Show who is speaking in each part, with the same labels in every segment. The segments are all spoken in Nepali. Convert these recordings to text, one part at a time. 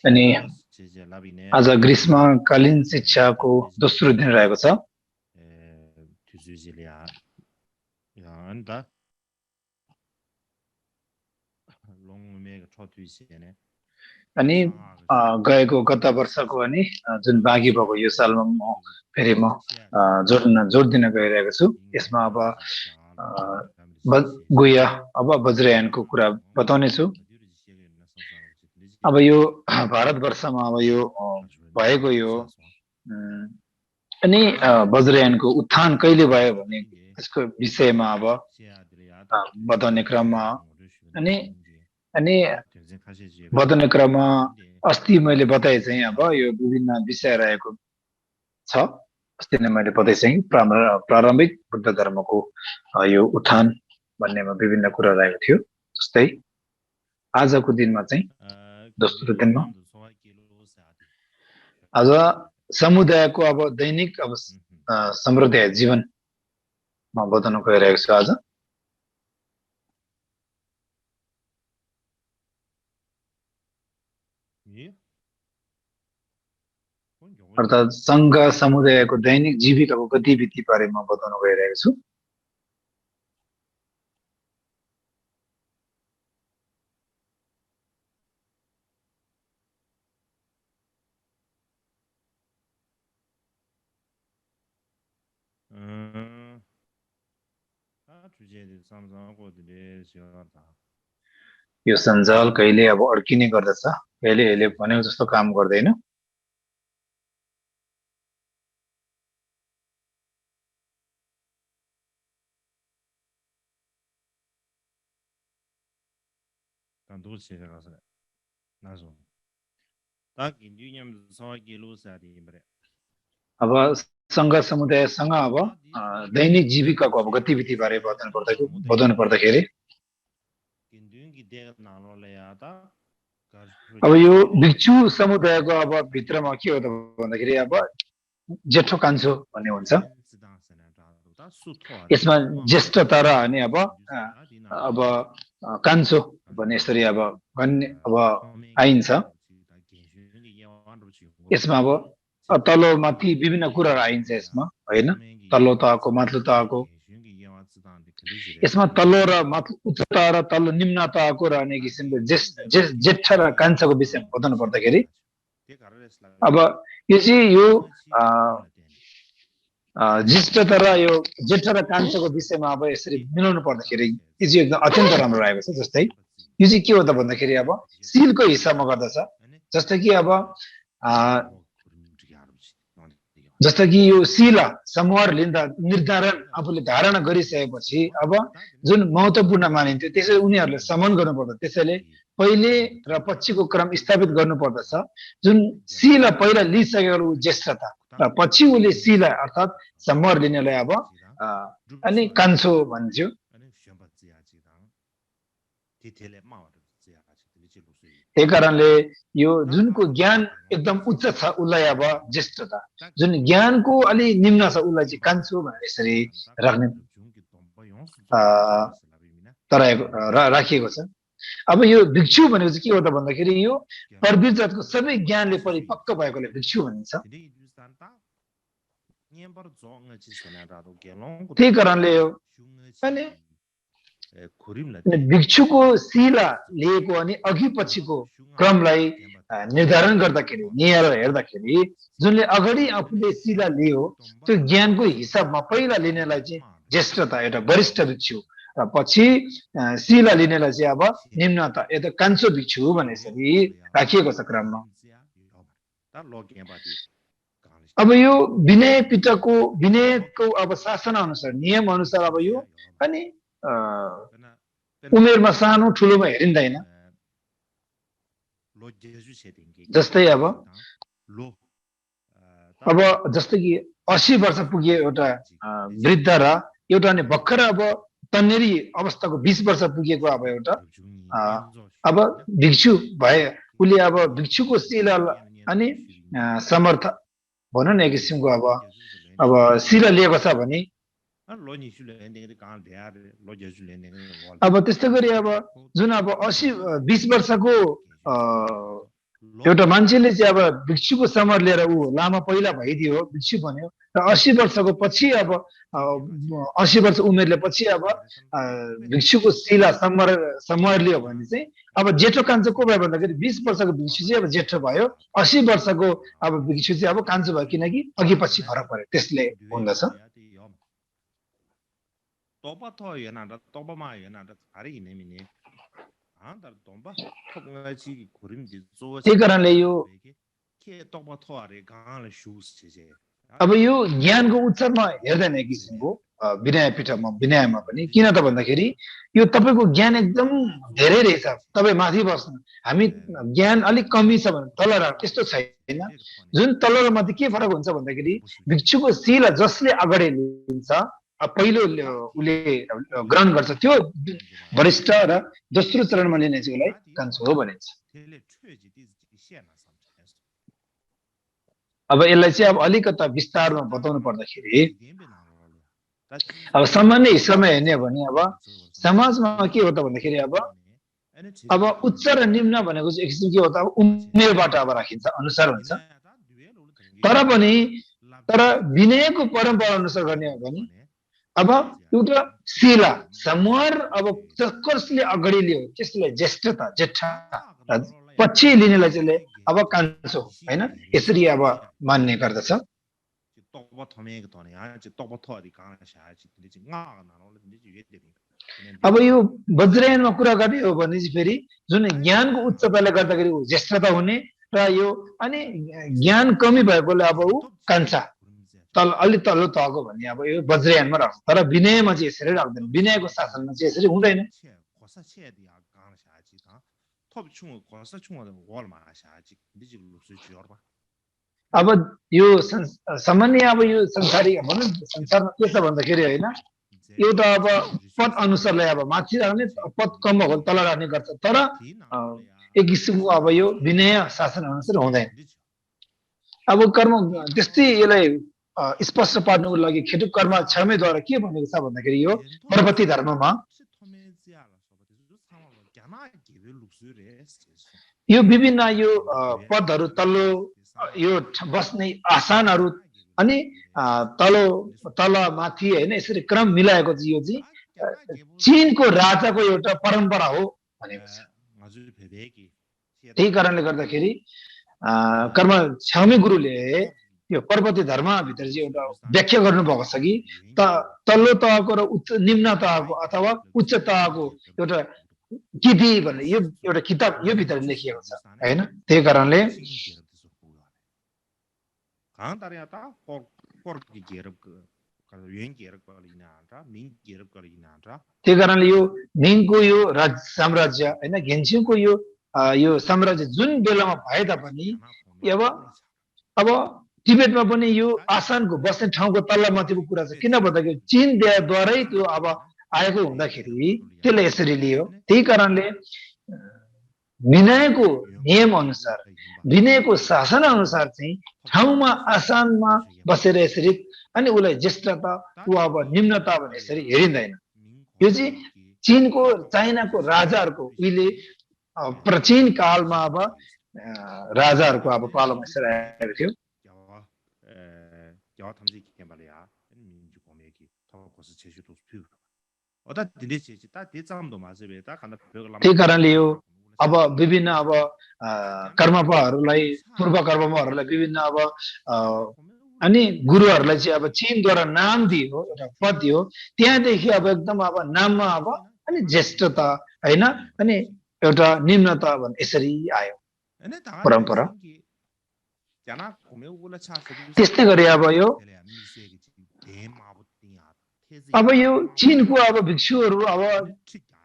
Speaker 1: अनि आज ग्रीष्मकालीन शिक्षाको दोस्रो दिन रहेको छ। अनि गएको गत वर्षको अनि जुन बाँकी भएको यो सालमा म फेरि म जोड दिन गइरहेको छु। यसमा अब गुह्य अब वज्रयानको कुरा बताउने छु। अब यो भारतवर्षमा अब यो भएको यो अनि वज्रयानको उत्थान कहिले भयो भने त्यसको विषयमा अब बताउने क्रममा अनि बताउने क्रममा अस्ति मैले बताए चाहिँ अब यो विभिन्न विषय रहेको छ। अस्ति नै मैले बताए चाहिँ प्रारम्भिक बुद्ध धर्मको यो उत्थान भन्नेमा विभिन्न कुरा रहेको थियो। जस्तै आजको दिनमा चाहिँ दोस्रो दिनमा आज समुदायको अब दैनिक अब समृद्ध जीवनमा बताउन गइरहेको छु। आज अर्थात् संघ समुदायको दैनिक जीविकाको गतिविधि बारेमा बताउन गइरहेको छु। यो सञ्जाल कहिले अब अड्किने गर्दछ, कहिले यसले भनेको जस्तो काम गर्दैन। अब संघ समुदायसँग अब दैनिक जीविकाको अब गतिविधि बारे बताउनु पर्दाखेरि अब यो भिक्षु समुदायको अब भित्रमा के हो त भन्दाखेरि अब जेठो कान्छो भन्ने हुन्छ। यसमा ज्येष्ठता र अनि अब कान्छो भन्ने यसरी अब भन्ने अब आइन्छ। यसमा अब तल्लो माथि विभिन्न कुराहरू आइन्छ यसमा, हैन? तल्लो तहको माथिल्लो तहको यसमा तल्लो र उच्च तह र तल्लो निम्न तहको र अन्य किसिमको जेष्ठ र कान्छको विषयमा बताउनु पर्दाखेरि अब यो चाहिँ यो ज्येष्ठता र यो जेष्ठ र कान्छको विषयमा अब यसरी मिलाउनु पर्दाखेरि यो चाहिँ एकदम अत्यन्त राम्रो रहेको छ। जस्तै यो चाहिँ के हो त भन्दाखेरि अब सिलको हिसाबमा गर्दछ। जस्तै कि अब यो सिला समूह लिँदा निर्धारण आफूले धारणा गरिसकेपछि अब जुन महत्त्वपूर्ण मानिन्थ्यो त्यसैले उनीहरूले सम्मान गर्नुपर्छ। त्यसैले पहिले र पछिको क्रम स्थापित गर्नुपर्दछ। जुन सिला पहिला लिइसकेको ज्येष्ठता र पछि उसले सिला अर्थात् समूह लिनेलाई अब अनि कान्छो भन्छौ। त्यही कारणले यो जुनको ज्ञान एकदम उच्च छ उसलाई अब ज्येष्ठता, जुन ज्ञानको अलि निम्न छ उसलाई चाहिँ कान्छो भनेर यसरी राख्ने राखिएको छ। अब यो भिक्षु भनेको चाहिँ के हो त भन्दाखेरि यो प्रवृत्तिको सबै ज्ञानले परिपक्व भएकोले भिक्षु भनिन्छ। त्यही कारणले यो भिक्षुको शिला लिएको अनि अघि पछिको क्रमलाई निर्धारण गर्दाखेरि निहालेर हेर्दाखेरि जुनले अगाडि आफूले शिला लियो त्यो ज्ञानको हिसाबमा पहिला लिनेलाई चाहिँ ज्येष्ठता एउटा वरिष्ठ भिक्षु र पछि शिला लिनेलाई चाहिँ अब निम्नता एउटा कान्छो भिक्षु भनेसरी राखिएको छ क्रममा। अब यो विनय विनयको अब शासन अनुसार नियम अनुसार अब यो अनि उमेरमा सानो ठुलोमा हेरिँदैन। जस्तै अब जस्तै कि 80 वर्ष पुगे एउटा वृद्ध र एउटा नि भर्खर अब तन्नेरी अवस्थाको 20 वर्ष पुगेको अब एउटा अब भिक्षु भए उसले अब भिक्षुको शिला अनि समर्थ भनौँ न एक किसिमको अब शिला लिएको छ भने अब त्यस्तै गरी अब जुन अब 20 वर्षको एउटा मान्छेले चाहिँ अब भिक्षुको समर लिएर ऊ लामा पहिला भइदियो भिक्षु बन्यो र 80 वर्षको पछि अब 80 वर्ष उमेरले पछि अब भिक्षुको शिला समर लियो भने चाहिँ अब जेठो कान्छो को भयो भन्दाखेरि 20 वर्षको भिक्षु चाहिँ अब जेठो भयो 80 वर्षको अब भिक्षु चाहिँ अब कान्छो भयो किनकि अघि पछि फरक पर्यो त्यसले हुँदछ त्यही कारणले यो अब यो ज्ञानको उत्सवमा हेर्दैन एक किसिमको विनयमा पनि किन त भन्दाखेरि यो तपाईँको ज्ञान एकदम धेरै रहेछ तपाईँ माथि बस्नु हामी ज्ञान अलिक कमी छ भने तल राख त्यस्तो छैन जुन तल र माथि के फरक हुन्छ भन्दाखेरि भिक्षुको शिला जसले अगाडि लिन्छ पहिलो उसले ग्रहण गर्छ त्यो वरिष्ठ र दोस्रो चरणमा लिने चाहिँ उसलाई कान्छो हो भनिन्छ अब यसलाई चाहिँ अब अलिकता विस्तारमा बताउनु पर्दाखेरि अब सामान्य हिसाबमा हेर्ने हो भने अब समाजमा के हो त भन्दाखेरि अब उच्च र निम्न भनेको चाहिँ एक किसिम के हो त अब उमेरबाट अब राखिन्छ अनुसार हुन्छ तर विनयको परम्परा अनुसार गर्ने हो भने अब एउटा शिला समर अब कसले अगाडि लियो त्यसलाई ज्येष्ठता जेठा पछि लिनेलाई चाहिँ अब कान्छो हैन यसरी अब मान्ने गर्दछ अब यो वज्रयानमा कुरा गर्ने हो भने चाहिँ फेरि जुन ज्ञानको उच्चताले गर्दाखेरि ज्येष्ठता हुने र यो अनि ज्ञान कमी भएकोले अब ऊ कान्छा अलि तल्लो तहको भन्ने अब यो वज्रयानमा राख्छ तर विनयमा चाहिँ यसरी राख्दैन विनयको शासनमा चाहिँ यसरी हुँदैन अब यो सामान्य अब यो संसारी भनौँ संसारमा के छ भन्दाखेरि होइन एउटा अब पद अनुसारलाई अब माथि राख्ने पद कम भएको तल राख्ने गर्छ तर एक किसिमको अब यो विनय शासन अनुसार हुँदैन अब कर्म त्यस्तै यसलाई स्पष्ट पार्नुको लागि खेटुक कर्म क्षमेद्वारा के भनेको छ भन्दाखेरि यो पर्वती धर्ममा यो विभिन्न यो पदहरू तल्लो यो बस्ने आसनहरू अनि तल माथि होइन यसरी क्रम मिलाएको चाहिँ यो चाहिँ चीनको राजाको एउटा परम्परा हो भनेको छ त्यही कारणले गर्दाखेरि कर्म छामी गुरुले यो पर्वती धर्मभित्र चाहिँ एउटा व्याख्या गर्नुभएको छ कि तल्लो तहको र निम्न तहको अथवा उच्च तहको एउटा किति भन्ने यो एउटा किताब यो भित्र लेखिएको छ हैन त्यही कारणले यो मिङको यो साम्राज्य हैन घेन्सिङको यो साम्राज्य जुन बेलामा भए तापनि अब तिब्बतमा पनि यो आसानको बस्ने ठाउँको तल्लामाथिको कुरा छ किन भन्दाखेरि चीनद्वारै त्यो अब आएको हुँदाखेरि त्यसले यसरी लियो त्यही कारणले विनयको नियम अनुसार विनयको शासन अनुसार चाहिँ ठाउँमा आसानमा बसेर यसरी अनि उसलाई ज्येष्ठता वा अब निम्नता भने यसरी हेरिँदैन यो चाहिँ चीनको चाइनाको राजाहरूको उहिले प्राचीन कालमा अब राजाहरूको अब पालोमा यसरी आएको थियो त्यही कारणले यो अब विभिन्न अब कर्मपाहरूलाई पूर्व कर्मपाहरूलाई विभिन्न अब अनि गुरुहरूलाई चाहिँ अब चीनद्वारा नाम दियो एउटा पद दियो त्यहाँदेखि अब एकदम अब नाममा अब अनि ज्येष्ठता हैन अनि एउटा निम्नता भन्ने यसरी आयो परम्परा त्यस्तै गरी अब यो चीनको अब भिक्षुहरू अब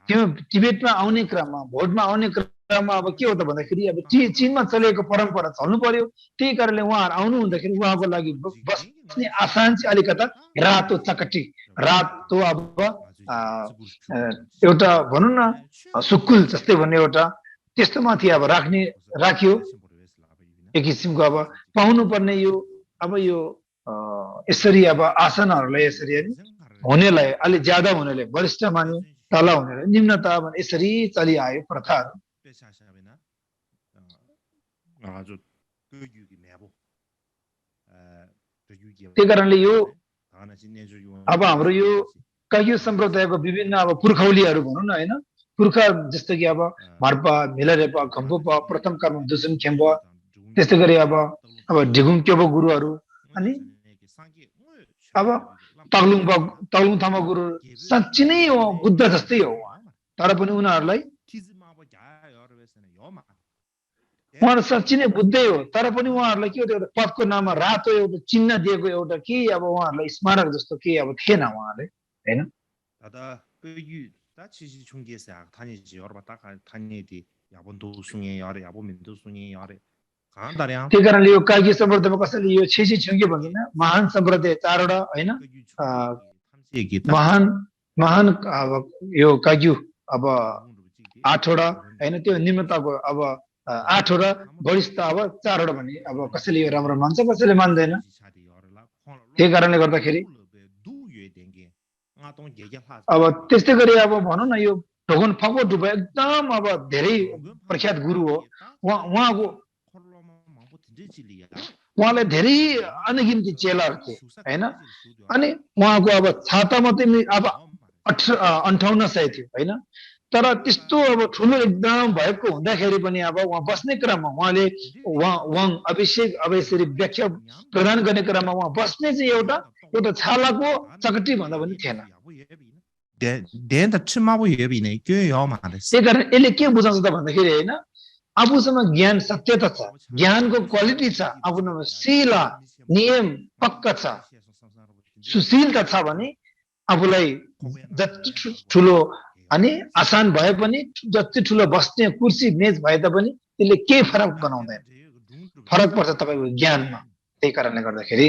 Speaker 1: त्यो तिब्बतमा आउने क्रममा भोटमा आउने क्रममा अब के हो त भन्दाखेरि अब चीनमा चलेको परम्परा चल्नु पर्यो त्यही कारणले उहाँहरू आउनु हुँदाखेरि उहाँको लागि बस्ने आसान चाहिँ अलिकता रातो चकटी रातो अब एउटा भनौँ न सुकुल जस्तै भन्ने एउटा त्यस्तो माथि अब राख्यो एक किसिमको अब पाउनु पर्ने यो अब यो यसरी अब आसनहरूलाई यसरी हुनेलाई अलि ज्यादा हुनेले वरिष्ठ मान्यो तल हुनेले निम्नता भने यसरी चलिआयो प्रथाहरू त्यही कारणले यो अब हाम्रो यो काग्यू सम्प्रदायको विभिन्न अब पुर्खौलीहरू भनौँ न हैन पुर्खा जस्तो कि अब मार्पा मिलरेपा खम्बुपा प्रथम कर्म दुसुन खेम्ब त्यस्तै गरी अब ढिगुङ केबो गुरुहरू अनि अब तग्लुङ थामा गुरु साँच्चै नै हो बुद्ध जस्तै हो तर पनि उनीहरूलाई उहाँहरू साँच्चै नै बुद्धै हो तर पनि उहाँहरूलाई के हो एउटा पदको नाममा रातो एउटा चिन्ह दिएको एउटा के अब उहाँहरूलाई स्मारक जस्तो के अब थिएन उहाँले हैन त्यही कारणले यो कागी सम्प्रदायमा कसैले यो छेसी छुङ्गे भन्दैन महान सम्प्रदाय चारवटा हैन महान अब यो काग्यू अब 8वटा हैन त्यो निम्नताको अब 8वटा वरिष्ठ अब 4वटा भन्ने अब कसैले यो राम्रो मान्छ कसैले मान्दैन त्यही कारणले गर्दाखेरि अब त्यस्तै गरी अब भनौँ न यो ढोगन फको डुबा एकदम अब धेरै प्रख्यात गुरु हो उहाँले धेरै अनगिन्ती चेलाहरू थिए हैन अनि उहाँको अब छाता मात्रै अब 5800 थियो हैन तर त्यस्तो अब ठुलो एकदम भएको हुँदाखेरि पनि अब उहाँ बस्ने क्रममा उहाँले वाङ अभिषेक अब यसरी व्याख्या प्रदान गर्ने क्रममा उहाँ बस्ने चाहिँ एउटा छालाको चकटी भन्दा पनि थिएन त्यही कारण यसले के बुझाउँछ त भन्दाखेरि हैन आफूसँग ज्ञान सत्यता छ ज्ञानको क्वालिटी छ आफूमा शीला नियम पक्का छ सुशीलता छ भने आफूलाई जति ठुलो अनि आसान भए पनि जति ठुलो बस्ने कुर्सी मेज भए तापनि त्यसले केही फरक बनाउँदैन फरक पर्छ तपाईको ज्ञानमा त्यही कारणले गर्दाखेरि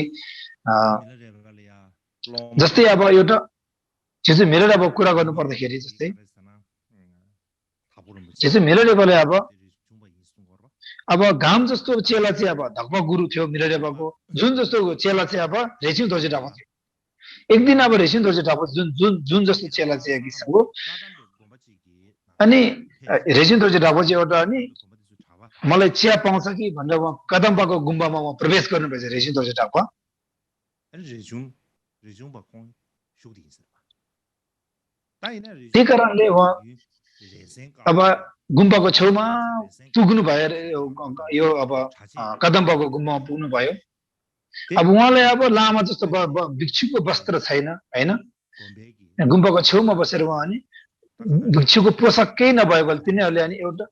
Speaker 1: जस्तै अब एउटा चाहिँ मेरो अब कुरा गर्नु पर्दाखेरि जस्तै मेरो लेभलले अब घाम जस्तो चेला चाहिँ अब धक्पा गुरु थियो मिररेबाको जुन जस्तो चेला चाहिँ अब रेसिङ दोर्जे ढापा थियो एक दिन अब रेसिङ दोर्जे ढापा जुन जस्तो चेला चाहिँ किसिमको अनि रेसिङ दोर्जे ढापा चाहिँ एउटा अनि मलाई चिया पाउँछ कि भनेर उहाँ कदम्बाको गुम्बामा उहाँ प्रवेश गर्नुभएछ रेसिङ दोर्जे ढापा त्यही कारणले उहाँ अब गुम्बाको छेउमा पुग्नु भएर यो अब कदम्बाको गुम्बामा पुग्नु भयो अब उहाँलाई अब लामा जस्तो भिक्षुको वस्त्र छैन हैन गुम्बाको छेउमा बसेर उहाँ अनि भिक्षुको पोसाकै नभएको तिनीहरूले अनि एउटा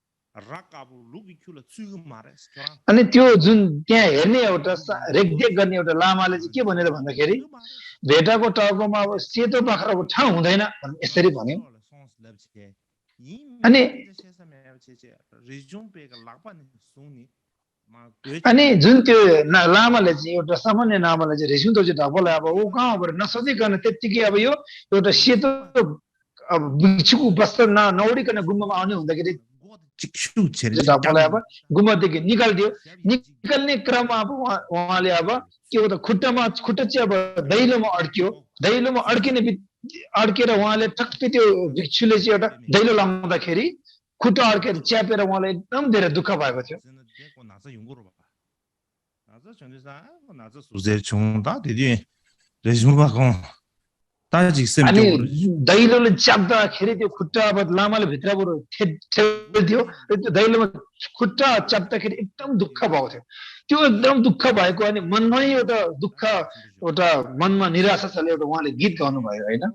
Speaker 1: अनि त्यो जुन त्यहाँ हेर्ने एउटा रेखदेख गर्ने एउटा लामाले चाहिँ के भनेर भन्दाखेरि भेटाको टाउकोमा अब सेतो बाख्राको ठाउँ हुँदैन यसरी भन्यो अनि जुन त्यो लामाले चाहिँ एउटा सामान्य लामाले चाहिँ रेसिङ दोर्जे ढापालाई अब ऊ कहाँबाट नसोधिकन त्यत्तिकै अब यो एउटा सेतो अब भिक्षुको वस्त्र नौडिकन गुम्बामा आउने हुँदाखेरि ढापालाई अब गुम्बादेखि निकाल्ने क्रममा अब उहाँले अब के हो त खुट्टा चाहिँ अब दैलोमा अड्केर उहाँले ठक्कै त्यो भिक्षुले चाहिँ एउटा दैलो लाउँदाखेरि खुट्टा अड्केर च्यापेर उहाँलाई एकदम धेरै दुःख भएको थियो अनि दैलोले च्याप्दाखेरि त्यो खुट्टा अब लामाले भित्रबाट ठेल्थ्यो दैलोमा खुट्टा च्याप्दाखेरि एकदम दुःख भएको थियो त्यो एकदम दुःख भएको अनि मनमै एउटा दुःख एउटा मनमा निराशा छ एउटा उहाँले गीत गाउनु भयो हैन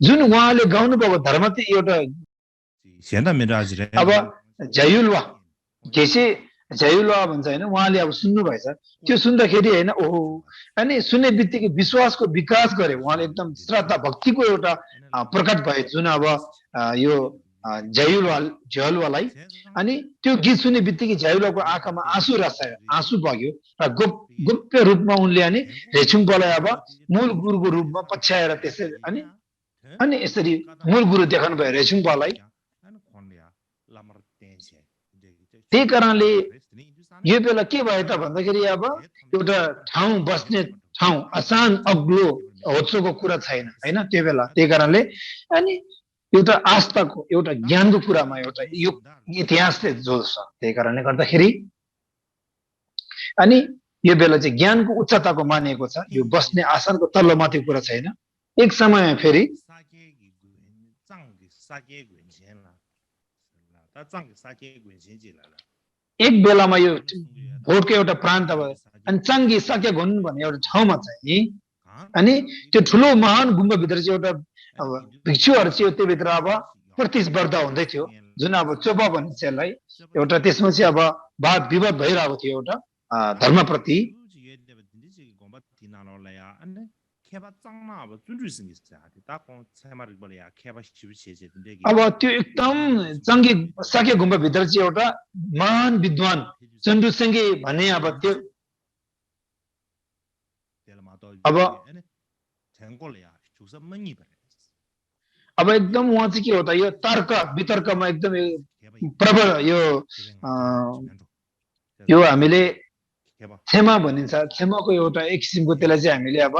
Speaker 1: जुन उहाँले गाउनु भएको धर्मति एउटा अब जयुलवा भन्छ हैन उहाँले अब सुन्नु भएछ त्यो सुन्दाखेरि हैन ओहो अनि सुन्ने बित्तिकै विश्वासको विकास गरे उहाँले एकदम श्रद्धा भक्तिको एउटा प्रकट भए जुन अब यो जयुलवालाई अनि त्यो गीत सुन्ने बित्तिकै जयुलवाको आँखामा आँसु बग्यो र गोप्य रूपमा उनले अनि रेछुङपालाई अब मूल गुरुको रूपमा पछ्याएर त्यसरी अनि यसरी मूल गुरु देखाउनु भयो रेछुङपालाई त्यही कारणले यो बेला के भयो त भन्दाखेरि अब एउटा ठाउँ बस्ने ठाउँ आसान अग्लो होचोको कुरा छैन हैन त्यो बेला त्यही कारणले अनि एउटा आस्थाको एउटा ज्ञानको कुरामा एउटा यो इतिहासले जोड्छ त्यही कारणले गर्दाखेरि अनि यो बेला चाहिँ ज्ञानको उच्चताको मानिएको छ यो बस्ने आसनको तल्लो माथि कुरा छैन एक समयमा फेरि एक बेलामा यो भोटको एउटा प्रान्त भयो अनि चाङ्गी साक्य घुन भन्ने एउटा ठाउँमा चाहिँ अनि त्यो ठुलो महान गुम्बाभित्र चाहिँ एउटा भिक्षुहरू चाहिँ त्यो भित्र अब प्रतिस्पर्धा हुँदै थियो जुन अब चोपा भनिन्छ यसलाई एउटा त्यसमा चाहिँ अब वाद विवाद भइरहेको थियो एउटा धर्मप्रति अब त्यो एकदम चङ्गी साक्य गुम्बाभित्र चाहिँ एउटा महान विद्वान चन्द्रसेङ्गे भन्ने अब त्यो अब एकदम उहाँ चाहिँ के हो त यो तर्क वितर्कमा एकदम प्रबल यो हामीले क्षमा भनिन्छ क्षमाको एउटा एक किसिमको त्यसलाई चाहिँ हामीले अब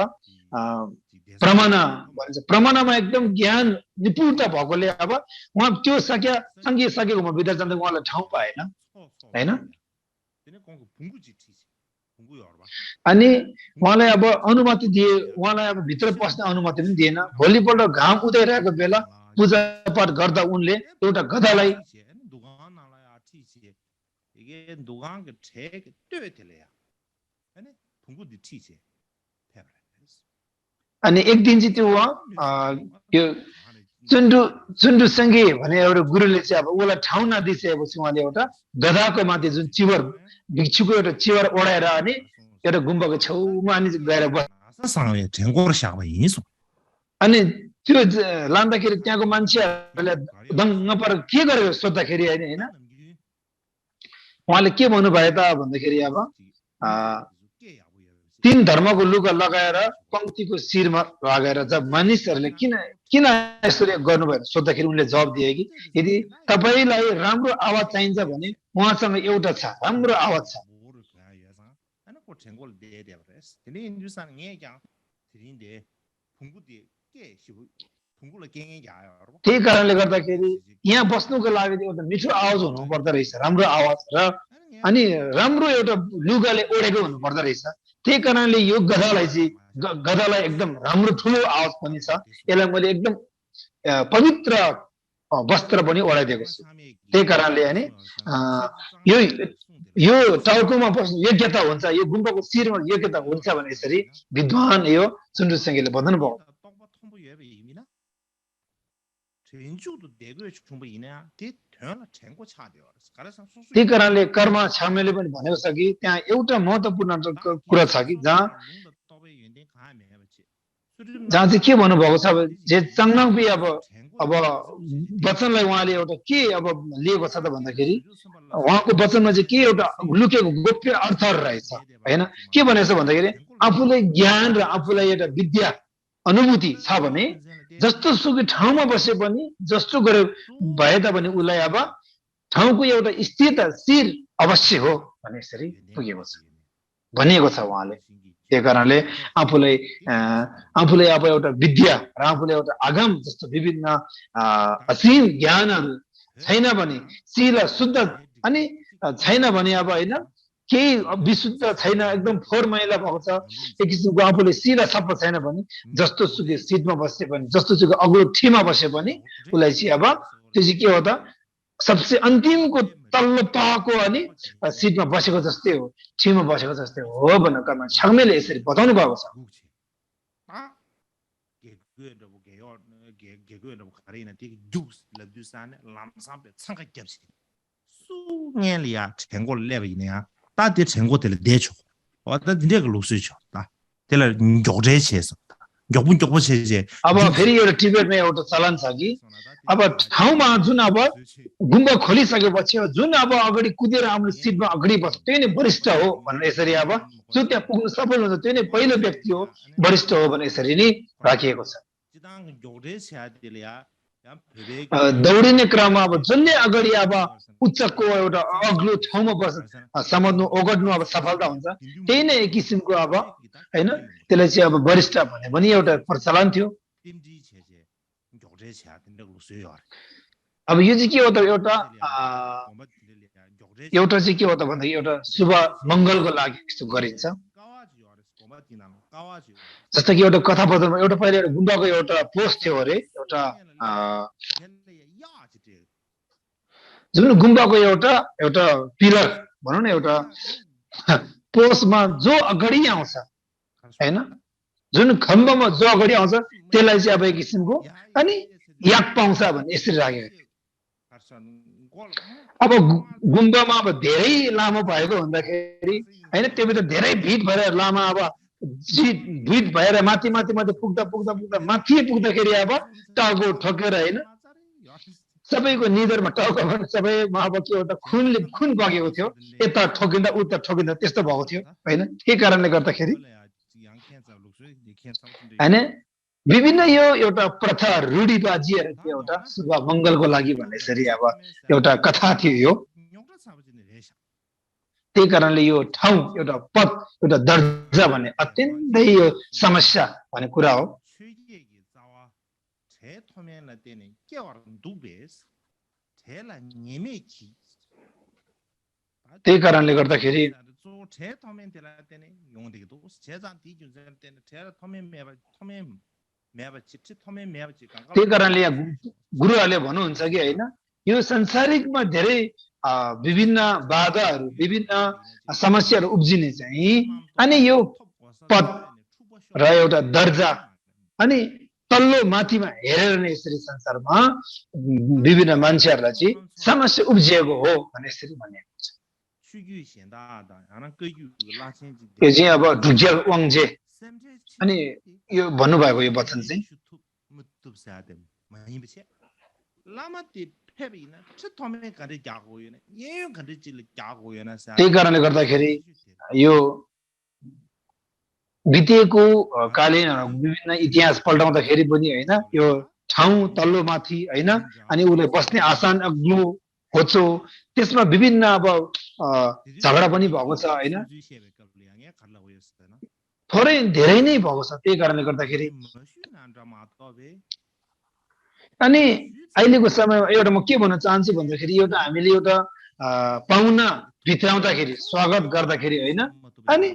Speaker 1: प्रमाण भनिन्छ प्रमाणमा एकदम ज्ञान निपुणता भएकोले अब उहाँ त्यो सङ्घीय सकेकोमा भित्र जाँदा उहाँलाई ठाउँ पाएन हैन अनि उहाँलाई अब अनुमति दिए उहाँलाई अब भित्र पस्ने अनुमति पनि दिएन भोलिपल्ट घाम उदाइरहेको बेला पूजापाठ गर्दा उनले एउटा गधालाई अनि एक दिन चाहिँ त्यो यो चुन्डुसँगै भने एउटा गुरुले चाहिँ अब उसलाई ठाउँ नदिइसकेपछि उहाँले एउटा गधाको माथि जुन चिवर भिक्षुको एउटा चिवर ओढाएर अनि एउटा गुम्बाको छेउमा अनि गएर अनि त्यो लाँदाखेरि त्यहाँको मान्छेहरूले दङ्ग पर के गरेर सोद्धाखेरि होइन उहाँले के भन्नुभयो त भन्दाखेरि अब तीन धर्मको लुगा लगाएर पङ्क्तिको शिरमा लगाएर जब मानिसहरूले किन यसरी गर्नुभयो सोद्धाखेरि उनले जवाब दिए कि यदि तपाईलाई राम्रो आवाज चाहिन्छ भने उहाँसँग एउटा छ राम्रो आवाज छ त्यही कारणले गर्दाखेरि यहाँ बस्नुको लागि एउटा मिठो आवाज हुनु पर्दो रहेछ राम्रो आवाज र अनि राम्रो एउटा लुगाले ओढेको हुनु पर्दो रहेछ त्यही कारणले यो गधालाई एकदम राम्रो ठुलो आवाज पनि छ यसलाई मैले एकदम पवित्र वस्त्र पनि ओढाइदिएको छु त्यही कारणले अनि यो टाउकोमा बस्नु योग्यता हुन्छ यो गुम्बाको शिरमा योग्यता हुन्छ भने यसरी विद्वान यो चुन्डुसँगैले बताउनु भयो त्यही कारणले कर्म छामेले पनि भनेको छ कि त्यहाँ एउटा महत्त्वपूर्ण कुरा छ कि जहाँ चाहिँ के भन्नुभएको छ जे चङ्नाङपी अब वचनलाई उहाँले एउटा के अब लिएको छ त भन्दाखेरि उहाँको वचनमा चाहिँ के एउटा लुकेको गोप्य अर्थहरू रहेछ होइन के भनेको छ भन्दाखेरि आफूलाई ज्ञान र आफूलाई एउटा विद्या अनुभूति छ भने जस्तो सुकै ठाउँमा बसे पनि जस्तो गरे भए तापनि उसलाई अब ठाउँको एउटा स्थिर अवश्य हो भने यसरी पुगेको छ भनिएको छ उहाँले त्यही कारणले आफूलाई अब एउटा विद्या र आफूलाई एउटा आगम जस्तो विभिन्न असीम ज्ञानहरू छैन भने शील शुद्ध अनि छैन भने अब होइन केही विशुद्ध छैन एकदम फोहोर मैला भएको छ एक किसिमको आफूले शील सफा छैन भने जस्तो सुकै सिटमा बसे पनि जस्तो सुकै अग्लो ठीमा बसे पनि उसलाई चाहिँ अब त्यो चाहिँ के हो त सबसे अन्तिमको तल्लो तहको अनि सिटमा बसेको जस्तै हो ठीमा बसेको जस्तै हो भनेर कर्म छाङ्मेले यसरी बताउनु भएको छ अब फेरि एउटा टिबेटमा एउटा चलन छ कि अब ठाउँमा जुन अब गुम्बा खोलिसकेपछि जुन अब अगाडि कुदेर आफ्नो सिटमा अगाडि बस्छ त्यही नै वरिष्ठ हो भनेर यसरी अब जो त्यहाँ पुग्नु सफल हुन्छ त्यही नै पहिलो व्यक्ति हो वरिष्ठ हो भनेर यसरी नै राखिएको छ दौडिने क्रममा अब जसले अगाडि अब उच्चको एउटा अग्लो ठाउँमा बस समात्नु ओगट्नु अब सफलता हुन्छ त्यही नै एक किसिमको अब हैन त्यसलाई चाहिँ अब वरिष्ठ भन्ने पनि एउटा प्रचलन थियो अब यो चाहिँ के हो त एउटा चाहिँ के हो त भन्दाखेरि एउटा शुभ मङ्गलको लागि यस्तो गरिन्छ जस्तो कि एउटा कथाकथनमा एउटा पहिले एउटा गुम्बाको एउटा पोस्ट थियो अरे एउटा जुन गुम्बाको एउटा पिलर भनौँ न एउटा पोस्टमा जो अगाडि आउँछ हैन जुन खम्बामा जो अगाडि आउँछ त्यसलाई चाहिँ अब एक किसिमको अनि याक पाउँछ भन्ने यसरी राखेको अब गुम्बामा अब धेरै लामो भएको हुँदाखेरि हैन त्योभित्र धेरै भिड भएर लामा अब भिड भएर माथि पुग्दा माथि पुग्दाखेरि अब टाउको ठोकेर हैन सबैको निधारमा टाउको सबैमा अब के हो त खुन बगेको थियो यता ठोकिँदा उता ठोकिँदा त्यस्तो भएको थियो हैन के कारणले गर्दाखेरि हैन विभिन्न यो एउटा प्रथा रूढिवाजीहरू थियो एउटा शुभ मङ्गलको लागि भन्ने यसरी अब एउटा कथा थियो यो त्यही कारणले यो ठाउँ एउटा पद एउटा दर्जा भन्ने अत्यन्तै यो समस्या भन्ने कुरा हो त्यही कारणले गर्दाखेरि त्यही कारणले गुरुहरूले भन्नुहुन्छ कि होइन यो संसारिकमा धेरै विभिन्न बाधाहरू विभिन्न समस्याहरू उब्जिने चाहिँ अनि यो पद र एउटा दर्जा अनि तल्लो माथिमा हेरेर नै यसरी संसारमा विभिन्न मान्छेहरूलाई चाहिँ समस्या उब्जिएको हो भने यसरी भनिएको छ यो चाहिँ अब ढुक्जेल वाङजे अनि यो भन्नुभएको यो वचन चाहिँ त्यही कारणले गर्दाखेरि यो बितेको कालीन विभिन्न इतिहास पल्टाउँदाखेरि पनि होइन यो ठाउँ तल्लो माथि होइन अनि उसले बस्ने आसान अग्लो होचो त्यसमा विभिन्न अब झगडा पनि भएको छ होइन थोरै धेरै नै भएको छ त्यही कारणले गर्दाखेरि अनि अहिलेको समयमा एउटा म के भन्न चाहन्छु भन्दाखेरि एउटा हामीले एउटा पाहुना भित्राउँदाखेरि स्वागत गर्दाखेरि होइन अनि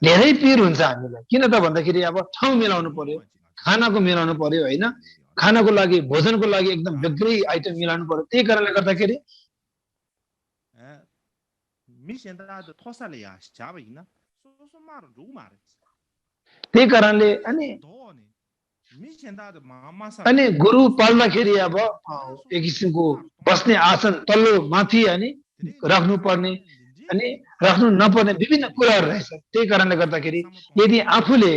Speaker 1: धेरै पिर हुन्छ हामीलाई किन त भन्दाखेरि अब ठाउँ मिलाउनु पर्यो खानाको मिलाउनु पर्यो होइन खानाको लागि भोजनको लागि एकदम बेग्लै आइटम मिलाउनु पर्यो त्यही कारणले गर्दाखेरि त्यही कारणले अनि गुरु पाल्दाखेरि अब एक किसिमको बस्ने आसन तल्लो माथि अनि राख्नु पर्ने अनि राख्नु नपर्ने विभिन्न कुराहरू रहेछ त्यही कारणले गर्दाखेरि यदि आफूले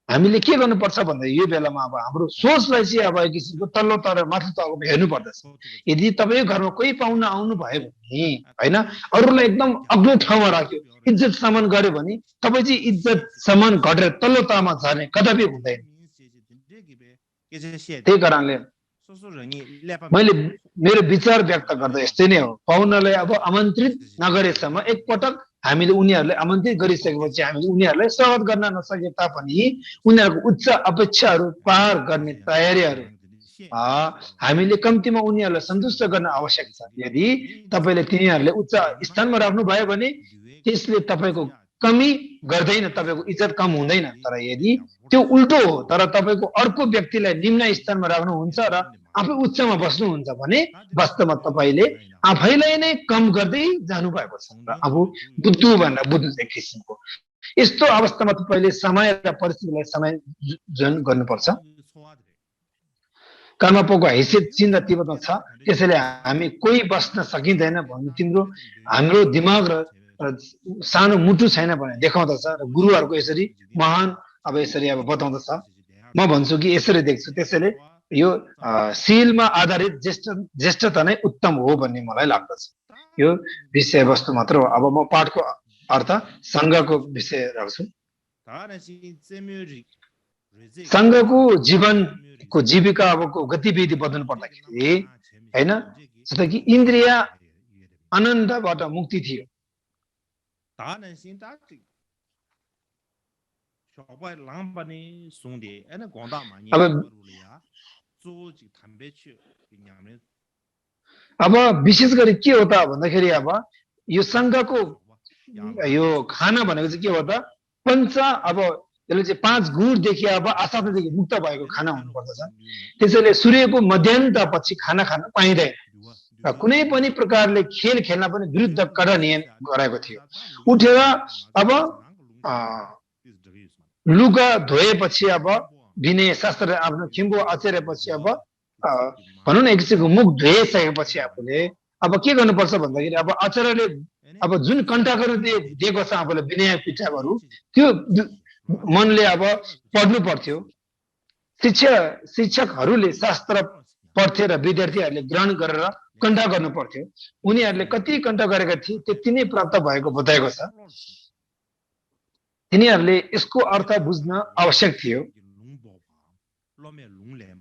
Speaker 1: हामीले के गर्नुपर्छ भन्दा यो बेलामा अब हाम्रो सोचलाई चाहिँ अब एक किसिमको तल्लो तर माथि तलको हेर्नु पर्दछ यदि तपाईँको घरमा कोही पाहुना आउनु भयो भने होइन अरूलाई एकदम अग्लो ठाउँमा राख्यो इज्जत सम्मान गर्यो भने तपाईँ चाहिँ इज्जत सम्मान घटेर तल्लो तहमा झर्ने कदापि हुँदैन त्यही कारणले मैले मेरो विचार व्यक्त गर्दा यस्तै नै हो पाहुनालाई अब आमन्त्रित नगरेसम्म एकपटक हामीले उनीहरूलाई आमन्त्रित गरिसकेपछि हामीले उनीहरूलाई स्वागत गर्न नसके तापनि उनीहरूको उच्च अपेक्षाहरू पार गर्ने तयारीहरू हामीले कम्तीमा उनीहरूलाई सन्तुष्ट गर्न आवश्यक छ यदि तपाईँले तिनीहरूले उच्च स्थानमा राख्नु भयो भने त्यसले तपाईँको कमी गर्दैन तपाईँको इज्जत कम हुँदैन तर यदि त्यो उल्टो हो तर तपाईँको अर्को व्यक्तिलाई निम्न स्थानमा राख्नुहुन्छ र आफै उच्चमा बस्नुहुन्छ भने वास्तवमा तपाईँले आफैलाई नै कम गर्दै जानु भएको छ र अब बुद्धु भनेर बुद्धु एक किसिमको यस्तो अवस्थामा तपाईँले समय र परिस्थितिलाई समायोजन गर्नुपर्छ कर्मपोको हैसियत चिन्ता तिब्बतमा छ त्यसैले हामी कोही बस्न सकिँदैन भन्नु तिम्रो हाम्रो दिमाग र सानो मुटु छैन भने देखाउँदछ र गुरुहरूको यसरी महान अब यसरी अब बताउँदछ म भन्छु कि यसरी देख्छु त्यसैले यो शीलमा आधारित ज्येष्ठता नै उत्तम हो भन्ने मलाई लाग्दछ यो विषयवस्तु मात्र हो अब म पाठको अर्थ सङ्घको विषय राख्छु संघको जीवनको जीविका अबको गतिविधि बदल्नु पर्दाखेरि हैन जस्तो कि इन्द्रिय आनन्दबाट मुक्ति थियो अब विशेष गरी के हो त भन्दाखेरि अब यो संघको यो खाना भनेको चाहिँ के हो त पञ्च अब यसले चाहिँ 5 गुणदेखि अब आसातदेखि मुक्त भएको खाना हुनुपर्दछ त्यसैले सूर्यको मध्यान्तपछि खाना खान पाइँदैन र कुनै पनि प्रकारले खेल खेल्न पनि विरुद्ध कडा नियम गराएको थियो उठेर अब लुगा धोएपछि अब विनय शास्त्र आफ्नो खिम्बो आचरेपछि अब भनौँ न एक किसिमको मुख धोइसकेपछि आफूले अब के गर्नुपर्छ भन्दाखेरि अब आचार्यले अब जुन कण्ठाहरू दिएको छ आफूले विनय पिटाहरू त्यो मनले अब पढ्नु पर्थ्यो शिक्षकहरूले शास्त्र पढ्थे र विद्यार्थीहरूले ग्रहण गरेर कण्ठा गर्नु पर्थ्यो उनीहरूले कति कण्ठा गरेका थिए त्यति नै प्राप्त भएको बताएको छ तिनीहरूले यसको अर्थ बुझ्न आवश्यक थियो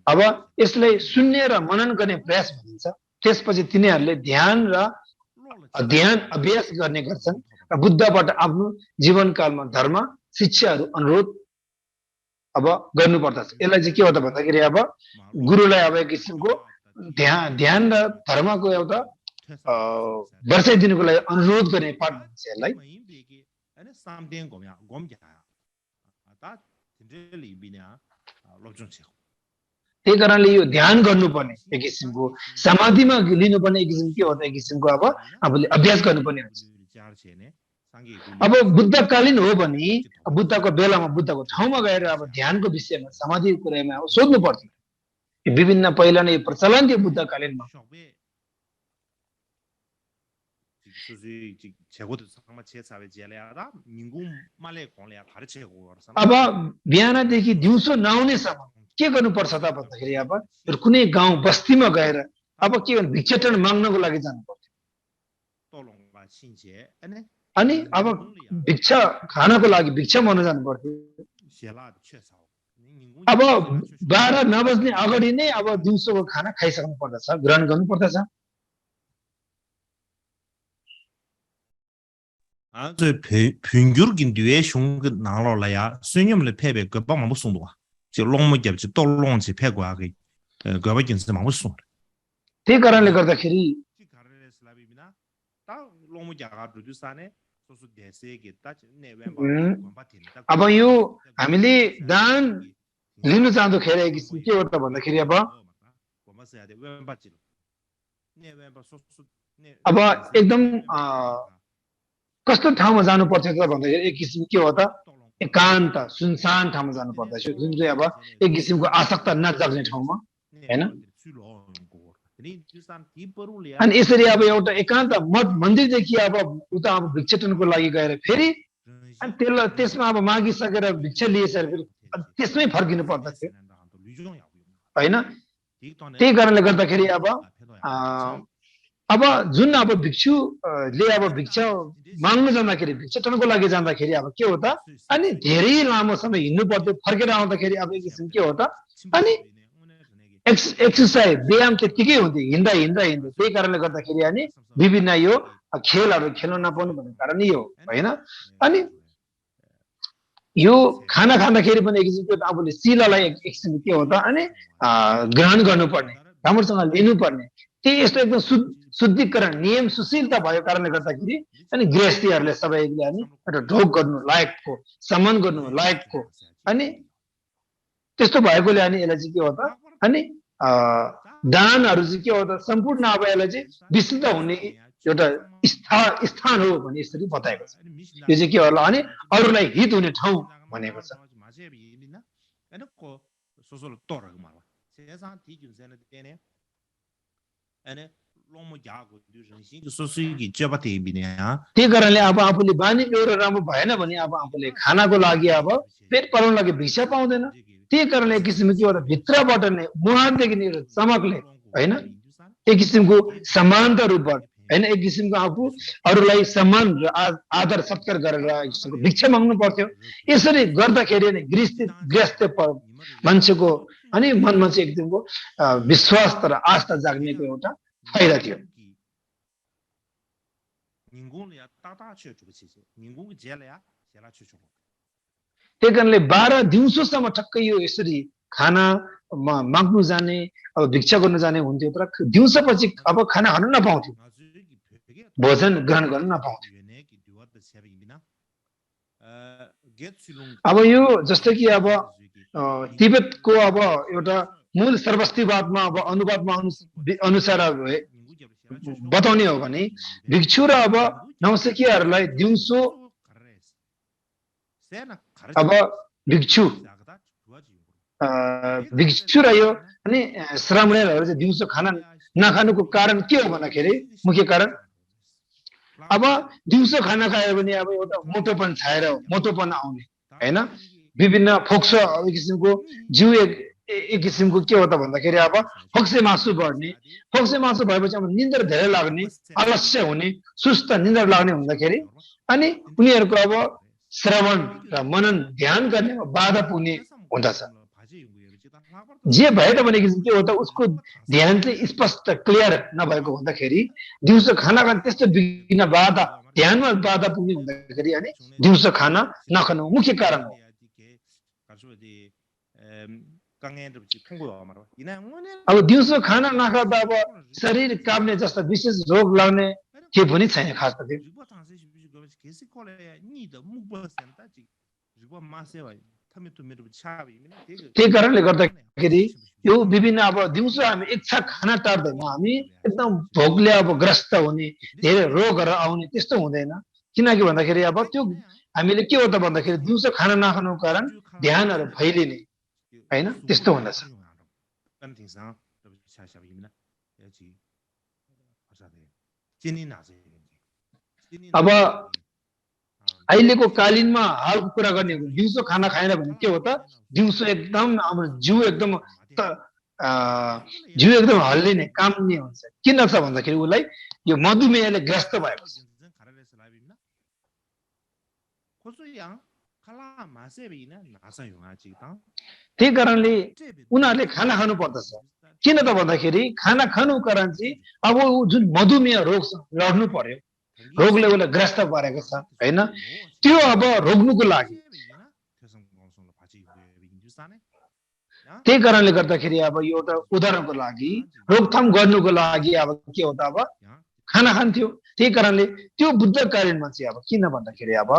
Speaker 1: अब यसलाई सुन्ने र मनन गर्ने प्रयास भनिन्छ त्यसपछि तिनीहरूले ध्यान र अध्ययन अभ्यास गर्ने गर्छन् र बुद्धबाट आफ्नो जीवनकालमा धर्म शिक्षाहरू अनुरोध अब गर्नुपर्दछ यसलाई चाहिँ के हो त भन्दाखेरि अब गुरुलाई अब एक किसिमको ध्यान र धर्मको एउटा वर्षाइदिनुको लागि अनुरोध गर्ने पाठ भन्छ यसलाई त्यही कारणले यो ध्यान गर्नुपर्ने एक किसिमको समाधिमा लिनुपर्ने एक किसिम के हो त एक किसिमको अब आफूले अभ्यास गर्नुपर्ने हुन्छ अब बुद्धकालीन हो भने बुद्धको बेलामा बुद्धको ठाउँमा गएर अब ध्यानको विषयमा समाधिको कुरामा अब सोध्नु पर्थ्यो विभिन्न पहिला नै प्रचलन थियो बुद्धकालीनमा अब बिहानदेखि दिउँसो नआउनेसम्म के गर्नुपर्छ त भन्दाखेरि अब कुनै गाउँ बस्तीमा गएर अब के गर्नु भिक्षाटन माग्नको लागि जानु पर्थ्यो अनि अब भिक्षा खानको लागि भिक्षा माग्न जानु पर्थ्यो अब 12 नबज्ने अगाडि नै अब दिउँसोको खाना खाइसक्नु पर्दछ ग्रहण गर्नु पर्दछ त्यही कारणले गर्दाखेरि अब यो हामीले दान लिनु चाहँदाखेरि एक किसिम के हो त भन्दाखेरि अब एकदम कस्तो ठाउँमा जानु पर्छ त भन्दाखेरि एक किसिम के हो त एकान्त सुनसान ठाउँमा जानु पर्दछ जुन चाहिँ अब एक किसिमको आसक्त नजाग्ने ठाउँमा हैन अनि यसरी अब एउटा एकान्त मठ मन्दिरदेखि अब उता अब भिक्षाटनको लागि गएर फेरि अनि त्यसमा अब मागिसकेर भिक्षा लिएसकेर त्यसमै फर्किनु पर्दथ्यो हैन त्यही कारणले गर्दाखेरि अब जुन अब भिक्षुले अब भिक्षा माग्न जाँदाखेरि भिक्षाटनको लागि जाँदाखेरि अब के हो त अनि धेरै लामो समय हिँड्नु पर्थ्यो फर्केर आउँदाखेरि अब एक किसिम के हो त अनि एक्सर्साइज व्यायाम त्यतिकै हुन्थ्यो हिँड्दा त्यही कारणले गर्दाखेरि अनि विभिन्न यो खेलहरू खेल्न नपाउनु भन्ने कारण यो होइन अनि यो खाना खाँदाखेरि पनि एक किसिमको आफूले शिलालाई एक किसिम के हो त अनि ग्रहण गर्नुपर्ने राम्रोसँग लिनुपर्ने त्यही यस्तो एकदम शुद्धिकरण नियम सुशीलता भएको कारणले गर्दाखेरि अनि गृहस्थीहरूले सबैले अनि एउटा ढोक गर्नु लायकको सम्मान गर्नु लायकको अनि त्यस्तो भएकोले अनि यसलाई चाहिँ के हो त अनि दानहरू चाहिँ के हो त सम्पूर्ण अब यसलाई चाहिँ विशुद्ध हुने एउटा स्थान हो भने यसरी बताएको छ यो चाहिँ के होला अनि अरूलाई हित हुने ठाउँ भनेको छ त्यही कारणले अब आफूले बानी बेहोरा राम्रो भएन भने अब आफूले खानाको लागि अब पेट पाल्नको लागि भिक्षा पाउँदैन त्यही कारणले एक किसिमको के हो त भित्रबाट नै मुहारदेखि नै चमकले होइन एक किसिमको समानता रूपबाट हैन एक किसिमको आफू अरूलाई सम्मान र आदर सत्कार गरेर भिक्षा माग्नु पर्थ्यो यसरी गर्दाखेरि नै गृहस्थ मान्छेको अनि मनमा चाहिँ एकदमको विश्वास र आस्था जाग्नेको एउटा फाइदा थियो त्यही कारणले 12 दिउँसोसम्म ठक्कै यो यसरी खाना माग्नु जाने अब भिक्षा गर्न जाने हुन्थ्यो तर दिउँसोपछि अब खाना खान नपाउँथ्यो भोजन ग्रहण गर्न नपाउँथ्यो अब यो जस्तै कि अब तिब्बतको अब एउटा मूल सर्वस्तिवादमा अब अनुवादमा अनुसार बताउने हो भने भिक्षु र अब नवसिखियाहरूलाई दिउँसो अब भिक्षु रह्यो अनि श्रामणीहरू चाहिँ दिउँसो खाना नखानुको कारण के हो भन्दाखेरि मुख्य कारण अब दिउँसो खाना खायो भने अब एउटा मोटोपन छाएर मोटोपन आउने हैन विभिन्न फोक्सो एक किसिमको जिउ एक किसिमको के हो त भन्दाखेरि अब फोक्से मासु बढ्ने फोक्से मासु भएपछि अब निन्द्रा धेरै लाग्ने आलस्य हुने सुस्त निन्द्रा लाग्ने हुँदाखेरि अनि उनीहरूको अब श्रवण र मनन ध्यान गर्नेमा बाधा पुग्ने हुँदछ जे भए तापनि के हो त उसको ध्यान चाहिँ स्पष्ट क्लियर नभएको हुँदाखेरि दिउँसो खाना खान त्यस्तो विघ्न बाधा ध्यानमा बाधा पुग्ने हुँदाखेरि अनि दिउँसो खाना नखानु मुख्य कारण हो अब दिउँसो खाना नखाँदा अब शरीर काप्ने जस्ता विशेष रोग लाग्ने के पनि छैन खास त त्यही कारणले गर्दाखेरि यो विभिन्न अब दिउँसो हामी एक छाक खाना टार्दैन हामी एकदम भोकले अब ग्रस्त हुने धेरै रोगहरू आउने त्यस्तो हुँदैन किनकि भन्दाखेरि अब त्यो हामीले के हो त भन्दाखेरि दिउँसो खाना नखानुको कारण ध्यानहरू फैलिने हैन त्यस्तो हुँदछ अब अहिलेको कालीनमा हालको कुरा गर्ने हो दिउँसो खाना खाएन भने के हो त दिउँसो एकदम हाम्रो जिउ एकदम हल्लिने काम्ने हुन्छ किन छ भन्दाखेरि उसलाई यो मधुमेहले ग्रस्त भएको छ त्यही कारणले उनीहरूले खाना खानु पर्दछ किन त भन्दाखेरि खाना खानु कारण चाहिँ अब जुन मधुमेह रोग छ लड्नु पर्यो रोगले उसलाई ग्रस्त पारेको छ हैन त्यो अब रोक्नुको लागि त्यही कारणले गर्दाखेरि अब यो एउटा उदाहरणको लागि रोकथाम गर्नुको लागि अब के हो त अब खाना खान्थ्यो त्यही कारणले त्यो बुद्धकालीनमा चाहिँ अब किन भन्दाखेरि अब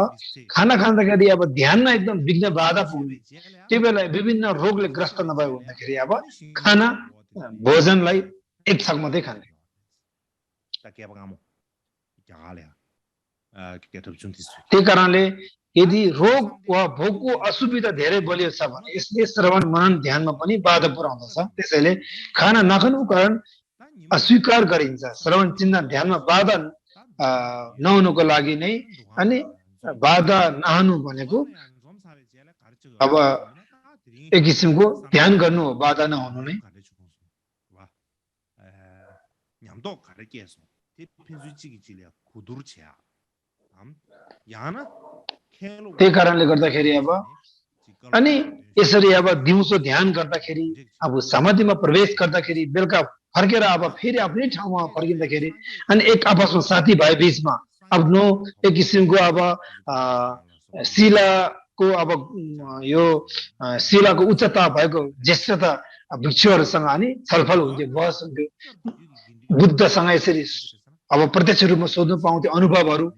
Speaker 1: खाना खाँदाखेरि अब ध्यानमा एकदम विघ्न बाधा पुग्ने त्यो बेला विभिन्न रोगले ग्रस्त नभएको हुँदाखेरि अब खाना भोजनलाई एक छाक मात्रै खाने त्यही कारणले यदि रोग वा भोकको असुविधा धेरै बलियो छ भने यसले श्रवण मनन ध्यानमा पनि बाधा पुर्याउँदछ त्यसैले खाना नखानुको कारण अस्वीकार गरिन्छ श्रवण चिन्तन ध्यानमा बाधा नहुनुको लागि नै अनि बाधा नहुनु भनेको अब एक किसिमको ध्यान गर्नु हो बाधा नहुनु नै त्यही कारणले गर्दाखेरि अब अनि यसरी अब दिउँसो ध्यान गर्दाखेरि अब समाधिमा प्रवेश गर्दाखेरि बेलुका फर्केर अब फेरि आफ्नै ठाउँमा फर्किँदाखेरि अनि एक आपसमा साथीभाइ बीचमा आफ्नो एक किसिमको अब शिलाको अब यो शिलाको उच्चता भएको ज्येष्ठता भिक्षुहरूसँग अनि छलफल हुन्थ्यो बहस हुन्थ्यो बुद्धसँग यसरी अब प्रत्यक्ष रूपमा सोध्नु पाउँथ्यो अनुभवहरू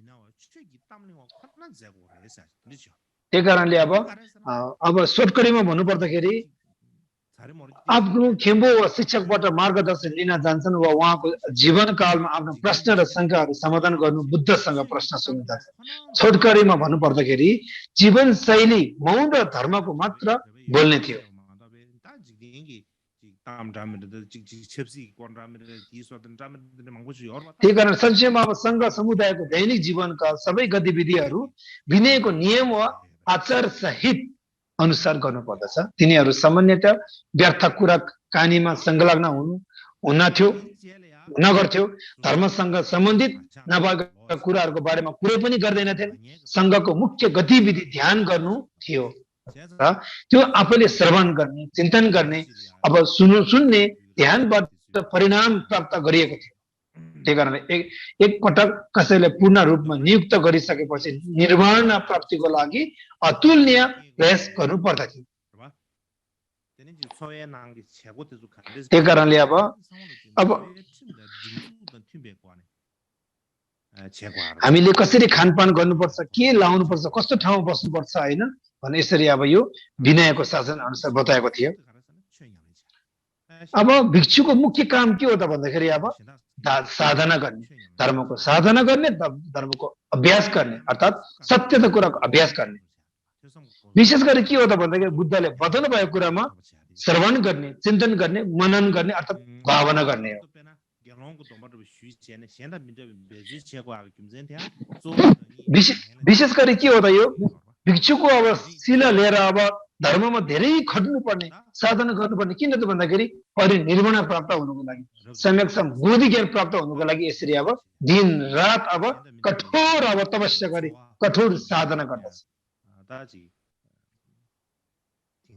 Speaker 1: त्यही कारणले अब सर्टकरीमा भन्नुपर्दाखेरि आफ्नो खेम्बो शिक्षकबाट मार्गदर्शन लिन जान्छन् वा उहाँको जीवनकालमा आफ्नो प्रश्न र शङ्काहरू समाधान गर्नु बुद्धसँग प्रश्न सोध्न जान्छ छोटकरीमा भन्नुपर्दाखेरि जीवनशैली मौन र धर्मको मात्र बोल्ने थियो त्यही कारण संक्षेपमा अब सङ्घ समुदायको दैनिक जीवनका सबै गतिविधिहरू विनयको नियम वा आचार सहित अनुसार गर्नुपर्दछ तिनीहरू सामान्यतः व्यर्थ कुरा कहानीमा संलग्न हुन थियो नगर्थ्यो, धर्मसँग सम्बन्धित नभएका कुराहरूको बारेमा कुरै पनि गर्दैनथे। सङ्घको मुख्य गतिविधि ध्यान गर्नु थियो र त्यो आफैले श्रवण गर्ने, चिन्तन गर्ने, अब सुन्ने, ध्यानबाट परिणाम प्राप्त गरिएको थियो। त्यही कारणले एक पटक कसैले पूर्ण रूपमा नियुक्त गरिसकेपछि निर्वाण प्राप्तिको लागि अतुलनीय प्रयास गर्नु पर्दथ्यो। त्यही कारणले अब हामीले कसरी खानपान गर्नुपर्छ, के लाउनुपर्छ, कस्तो ठाउँमा बस्नुपर्छ हैन भने यसरी अब यो विनयको शासन अनुसार बताएको थियो। अब भिक्षुको मुख्य काम के हो त भन्दाखेरि अब साधना गर्ने, धर्मको साधना गर्ने, धर्मको अभ्यास गर्ने, अर्थात् सत्यता कुराको अभ्यास गर्ने। विशेष गरी के हो त भन्दाखेरि बुद्धले बताउनु भएको कुरामा श्रवण गर्ने, चिन्तन गर्ने, मनन गर्ने, अर्थात् भावना गर्ने हो। विशेष गरी के हो त यो भिक्षुको अब शिला लिएर अब धर्ममा धेरै खट्नुपर्ने, साधना गर्नुपर्ने। किन त भन्दाखेरि परिनिर्वाण प्राप्त हुनुको लागि, सम्यक बोधि ज्ञान प्राप्त हुनुको लागि यसरी अब दिन रात अब कठोर अब तपस्या गरी कठोर साधना गर्दछ।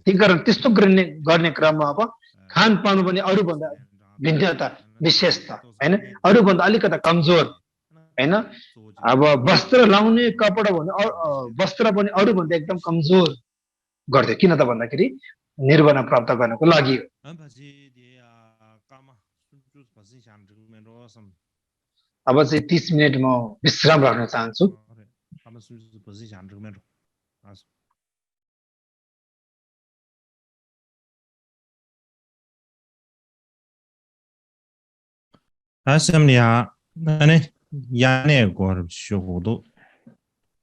Speaker 1: त्यही कारण त्यस्तो गर्ने क्रममा अब खानपान पनि अरूभन्दा भिन्नता, विशेषता हैन, अरूभन्दा अलिकता कमजोर हैन। अब वस्त्र लाउने कपडा भने वस्त्र पनि अरूभन्दा एकदम कमजोर गर्थे। किन त भन्दाखेरि निर्वाण प्राप्त गर्नको लागि हो। अब चाहिँ 30 मिनट म विश्राम राख्न चाहन्छु।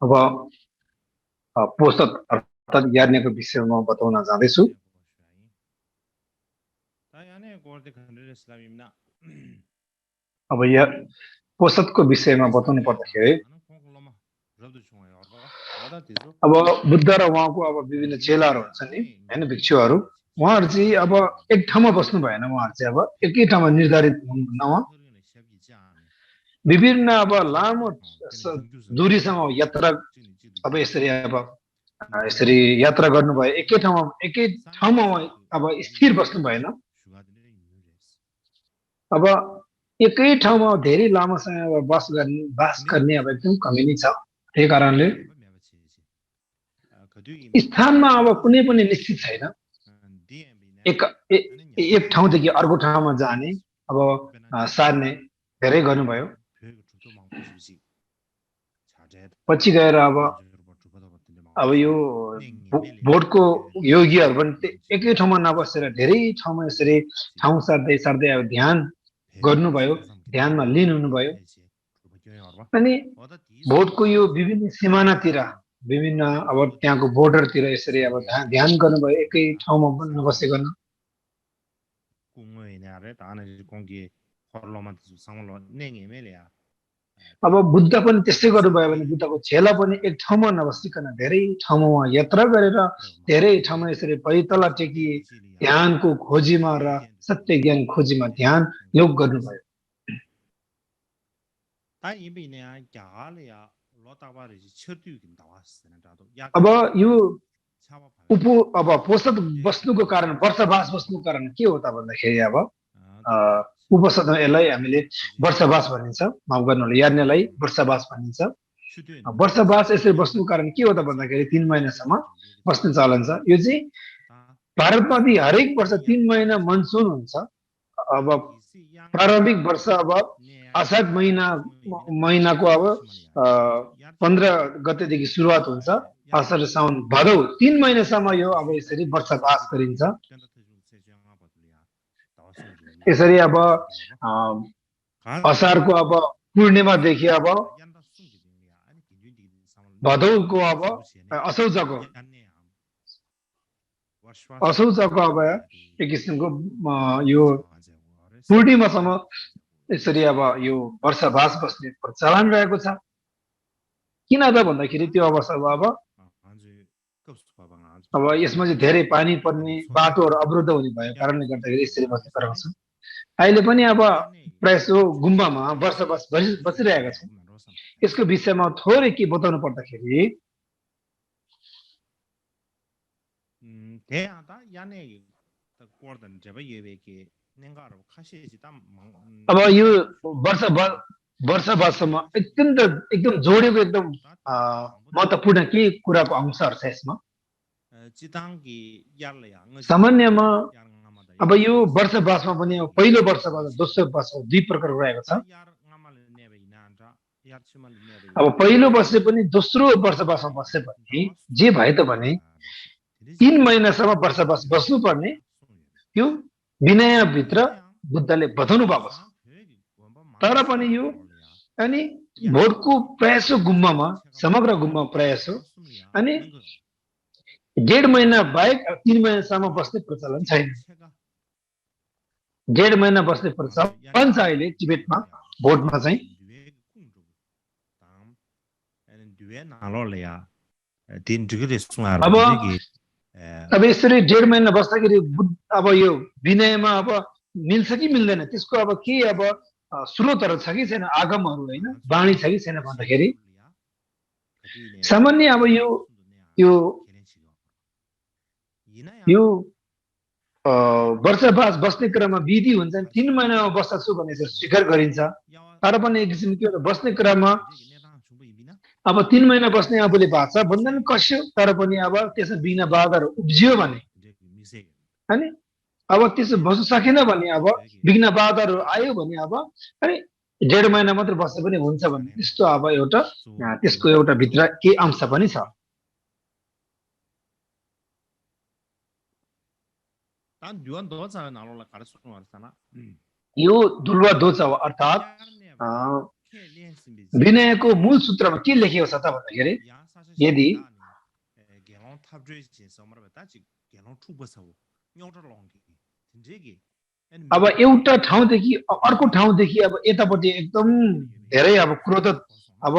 Speaker 1: अब पोषक अर्थात् याज्ञको विषयमा बताउन जाँदैछु। अब यहाँ पोषकको विषयमा बताउनु पर्दाखेरि अब बुद्ध र उहाँको अब विभिन्न चेलाहरू हुन्छन् नि हैन, भिक्षुहरू, उहाँहरू चाहिँ अब एक ठाउँमा बस्नु भएन। उहाँहरू चाहिँ अब एकै ठाउँमा निर्धारित हुनुहुन्न, विभिन्न अब लामो दूरीसम्म यात्रा अब यसरी यात्रा गर्नुभयो। एकै ठाउँमा अब स्थिर बस्नु भएन। अब एकै ठाउँमा धेरै लामो समय अब बास गर्ने अब एकदम कमी नै छ। त्यही कारणले स्थानमा अब कुनै पनि निश्चित छैन। एक ठाउँदेखि अर्को ठाउँमा जाने अब सार्ने धेरै गर्नुभयो। पछि गएर अब यो भोटको योगीहरू पनि एकै ठाउँमा नबसेर धेरै ठाउँमा यसरी ठाउँ सार्दै सार्दै अब ध्यान गर्नुभयो, ध्यानमा लिन हुनुभयो। अनि भोटको यो विभिन्न सिमानातिर, विभिन्न अब त्यहाँको बोर्डरतिर यसरी अब ध्यान गर्नुभयो, एकै ठाउँमा पनि नबसेको। अब बुद्ध पनि त्यस्तै गर्नुभयो भने बुद्धको चेला पनि एक ठाउँमा नबसिकन धेरै ठाउँमा यात्रा गरेर धेरै ठाउँमा यसरी पैतला टेकी ध्यानको खोजीमा र सत्य ज्ञान खोजीमा ध्यान योग गर्नुभयो। अब यो अब पोषक बस्नुको कारण, वर्षवास बस्नुको कारण के हो त भन्दाखेरि अब उपसद यसलाई हामीले वर्षवास भनिन्छ, माफ गर्नुहोला, याज्ञलाई वर्षवास भनिन्छ। वर्षवास यसरी बस्नुको कारण के हो त भन्दाखेरि 3 महिनासम्म बस्ने चलन छ। यो चाहिँ भारतमा हरेक वर्ष 3 महिना मनसुन हुन्छ। अब प्रारम्भिक वर्ष अब असाढ महिनाको अब 15 गतेदेखि सुरुवात हुन्छ। असाढ साउन भदौ 3 महिनासम्म यो अब यसरी वर्षवास गरिन्छ। यसरी अब असारको अब पूर्णिमादेखि अब भदौको अब असौजको अब एक किसिमको यो पूर्णिमासम्म यसरी अब यो वर्षवास बस्ने प्रचलन रहेको छ। किन त भन्दाखेरि त्यो अवस्थामा अब यसमा चाहिँ धेरै पानी पर्ने, बाटोहरू अवरुद्ध हुने भएको कारणले गर्दाखेरि यसरी बस्ने गरेको छ। अहिले पनि अब प्रायसो गुम्बामा वर्षवास बसिरहेका छन्। यसको विषयमा थोरै के बताउनु पर्दाखेरि अब यो वर्षवासमा एकदम जोडेको एकदम महत्त्वपूर्ण के कुराको अंशहरू छ यसमा। सामान्यमा अब यो वर्षवासमा पनि पहिलो वर्षवास दोस्रो वर्ष दुई प्रकारको रहेको छ। अब पहिलो वर्ष पनि दोस्रो वर्षवासमा बसे पनि जे भए तापनि 3 महिनासम्म वर्षवास बस्नुपर्ने यो विनयभित्र बुद्धले बताउनु भएको छ। तर पनि यो अनि भोटको प्रयासो गुम्बामा समग्र गुम्बा प्रयासो अनि 1.5 महिना बाहेक 3 महिनासम्म बस्ने प्रचलन छैन। 1.5 महिना बस्ने प्रचलन छ अहिले टिबेटमा भोटमा चाहिँ। अब यसरी 1.5 महिना बस्दाखेरि अब यो विनयमा अब मिल्छ कि मिल्दैन त्यसको अब के अब स्रोतहरू छ कि छैन, आगमहरू होइन, बाणी छ कि छैन भन्दाखेरि सामान्य अब यो वर्षवास बस्ने क्रममा विधि हुन्छ। 3 महिनामा बस्छु भन्ने चाहिँ स्वीकार गरिन्छ। तर पनि एक किसिमको के बस्ने क्रममा अब 3 महिना बस्ने आफूले भाषा बन्धन कस्यो, तर पनि अब त्यसमा बिना बाधाहरू उब्जियो भने अनि अब त्यसो बस्न सकेन भने अब बिना बाधाहरू आयो भने अब अरे 1.5 महिना मात्र बस्दा पनि हुन्छ भन्ने त्यस्तो अब एउटा त्यसको एउटा भित्र के अंश पनि छ। यो दुल्वा दोचा अर्थात् विनयको मूल सूत्रमा के लेखिएको छ त भन्दाखेरि यदि अब एउटा ठाउँदेखि अर्को ठाउँदेखि अब यतापट्टि एकदम धेरै अब क्रोध अब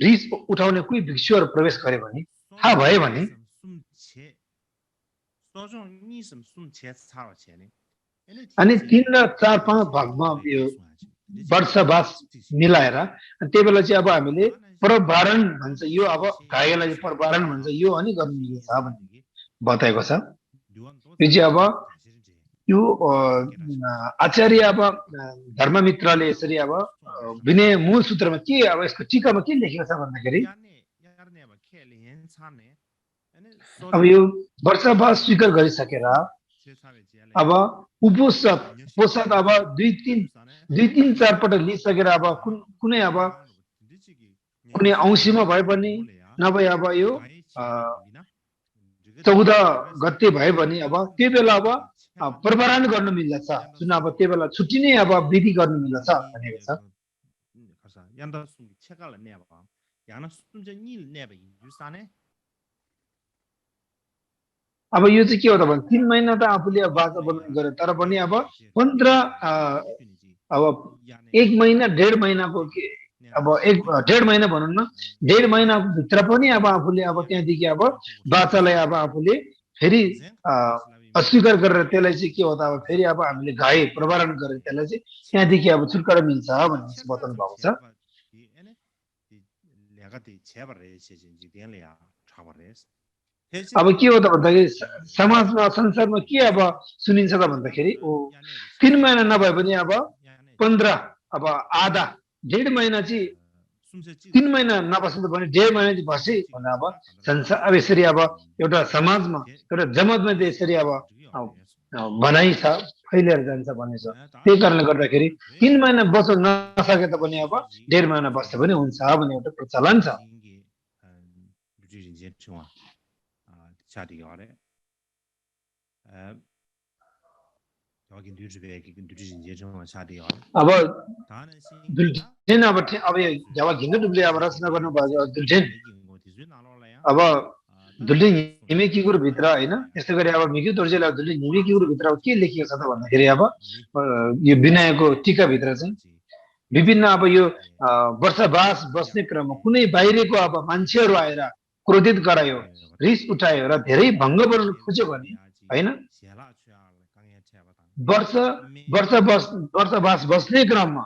Speaker 1: रिस उठाउने कोही भिक्षुहरू प्रवेश गरे भने थाहा भयो भने अनि 3 र 4, 5 भागमा यो वर्षवास मिलाएर त्यही बेला चाहिँ अब हामीले प्रवारण भन्छ। यो अब घायलाई प्रवारण भन्छ, यो अनि गर्नु मिल्छ भन्ने बताएको छ। यो चाहिँ अब यो आचार्य अब धर्ममित्रले यसरी अब विनय मूल सूत्रमा के अब यसको टीकामा के लेखेको छ भन्दाखेरि अब यो वर्षवास स्वीकार गरिसकेर अब उपोषद अब 2-3-4 पटक लिइसकेर अब कुनै अब कुनै औँसीमा भए पनि नभए अब यो 14 गते भए पनि अब त्यो बेला अब प्रवारण गर्न मिल्दछ, जुन अब त्यो बेला छुट्टी नै अब विधि गर्न मिल्दछ भनेको छ। अब यो चाहिँ के हो त भने 3 महिना त आफूले बाचा बनाउनु गर्यो, तर पनि अब 15 अब 1 महिना 1.5 महिनाको अब 1.5 महिना भनौँ न, 1.5 महिनाको भित्र पनि अब आफूले अब त्यहाँदेखि अब बाचालाई अब आफूले फेरि अस्वीकार गरेर त्यसलाई चाहिँ के हो त अब फेरि अब हामीले घाय प्रवारण गरेर त्यसलाई चाहिँ त्यहाँदेखि अब छुटकारा मिल्छ भन्ने बताउनु भएको छ। अब के हो त भन्दाखेरि समाजमा संसारमा के अब सुनिन्छ त भन्दाखेरि 3 महिना नभए पनि अब 15 अब आधा 1.5 महिना चाहिँ 3 महिना नबस्नु पनि 1.5 महिना चाहिँ बसे भने अब संसार अब यसरी अब एउटा समाजमा एउटा जमातमा चाहिँ यसरी अब भनाइ छ, फैलिएर जान्छ भन्ने छ। त्यही कारणले गर्दाखेरि 3 महिना बस्न नसके तापनि अब 1.5 महिना बस्दा पनि हुन्छ भन्ने एउटा प्रचलन छ। अब दुल्जेन अब जब घिङ्गो डुब्ले अब रचना गर्नुभएको दुल्जेन अब दुल्जे हिमेकीको भित्र होइन, यस्तै गरी अब मिक्यु दोर्जेले दुल्जे हिमेकीको भित्र के लेखिएको छ त भन्दाखेरि अब यो विनयको टीकाभित्र चाहिँ विभिन्न अब यो वर्षवास बस्ने क्रममा कुनै बाहिरको अब मान्छेहरू आएर क्रोधित गरायो, रिस उठायो र धेरै भङ्ग गर्न खोज्यो भने होइन वर्ष वर्षवास बस्ने क्रममा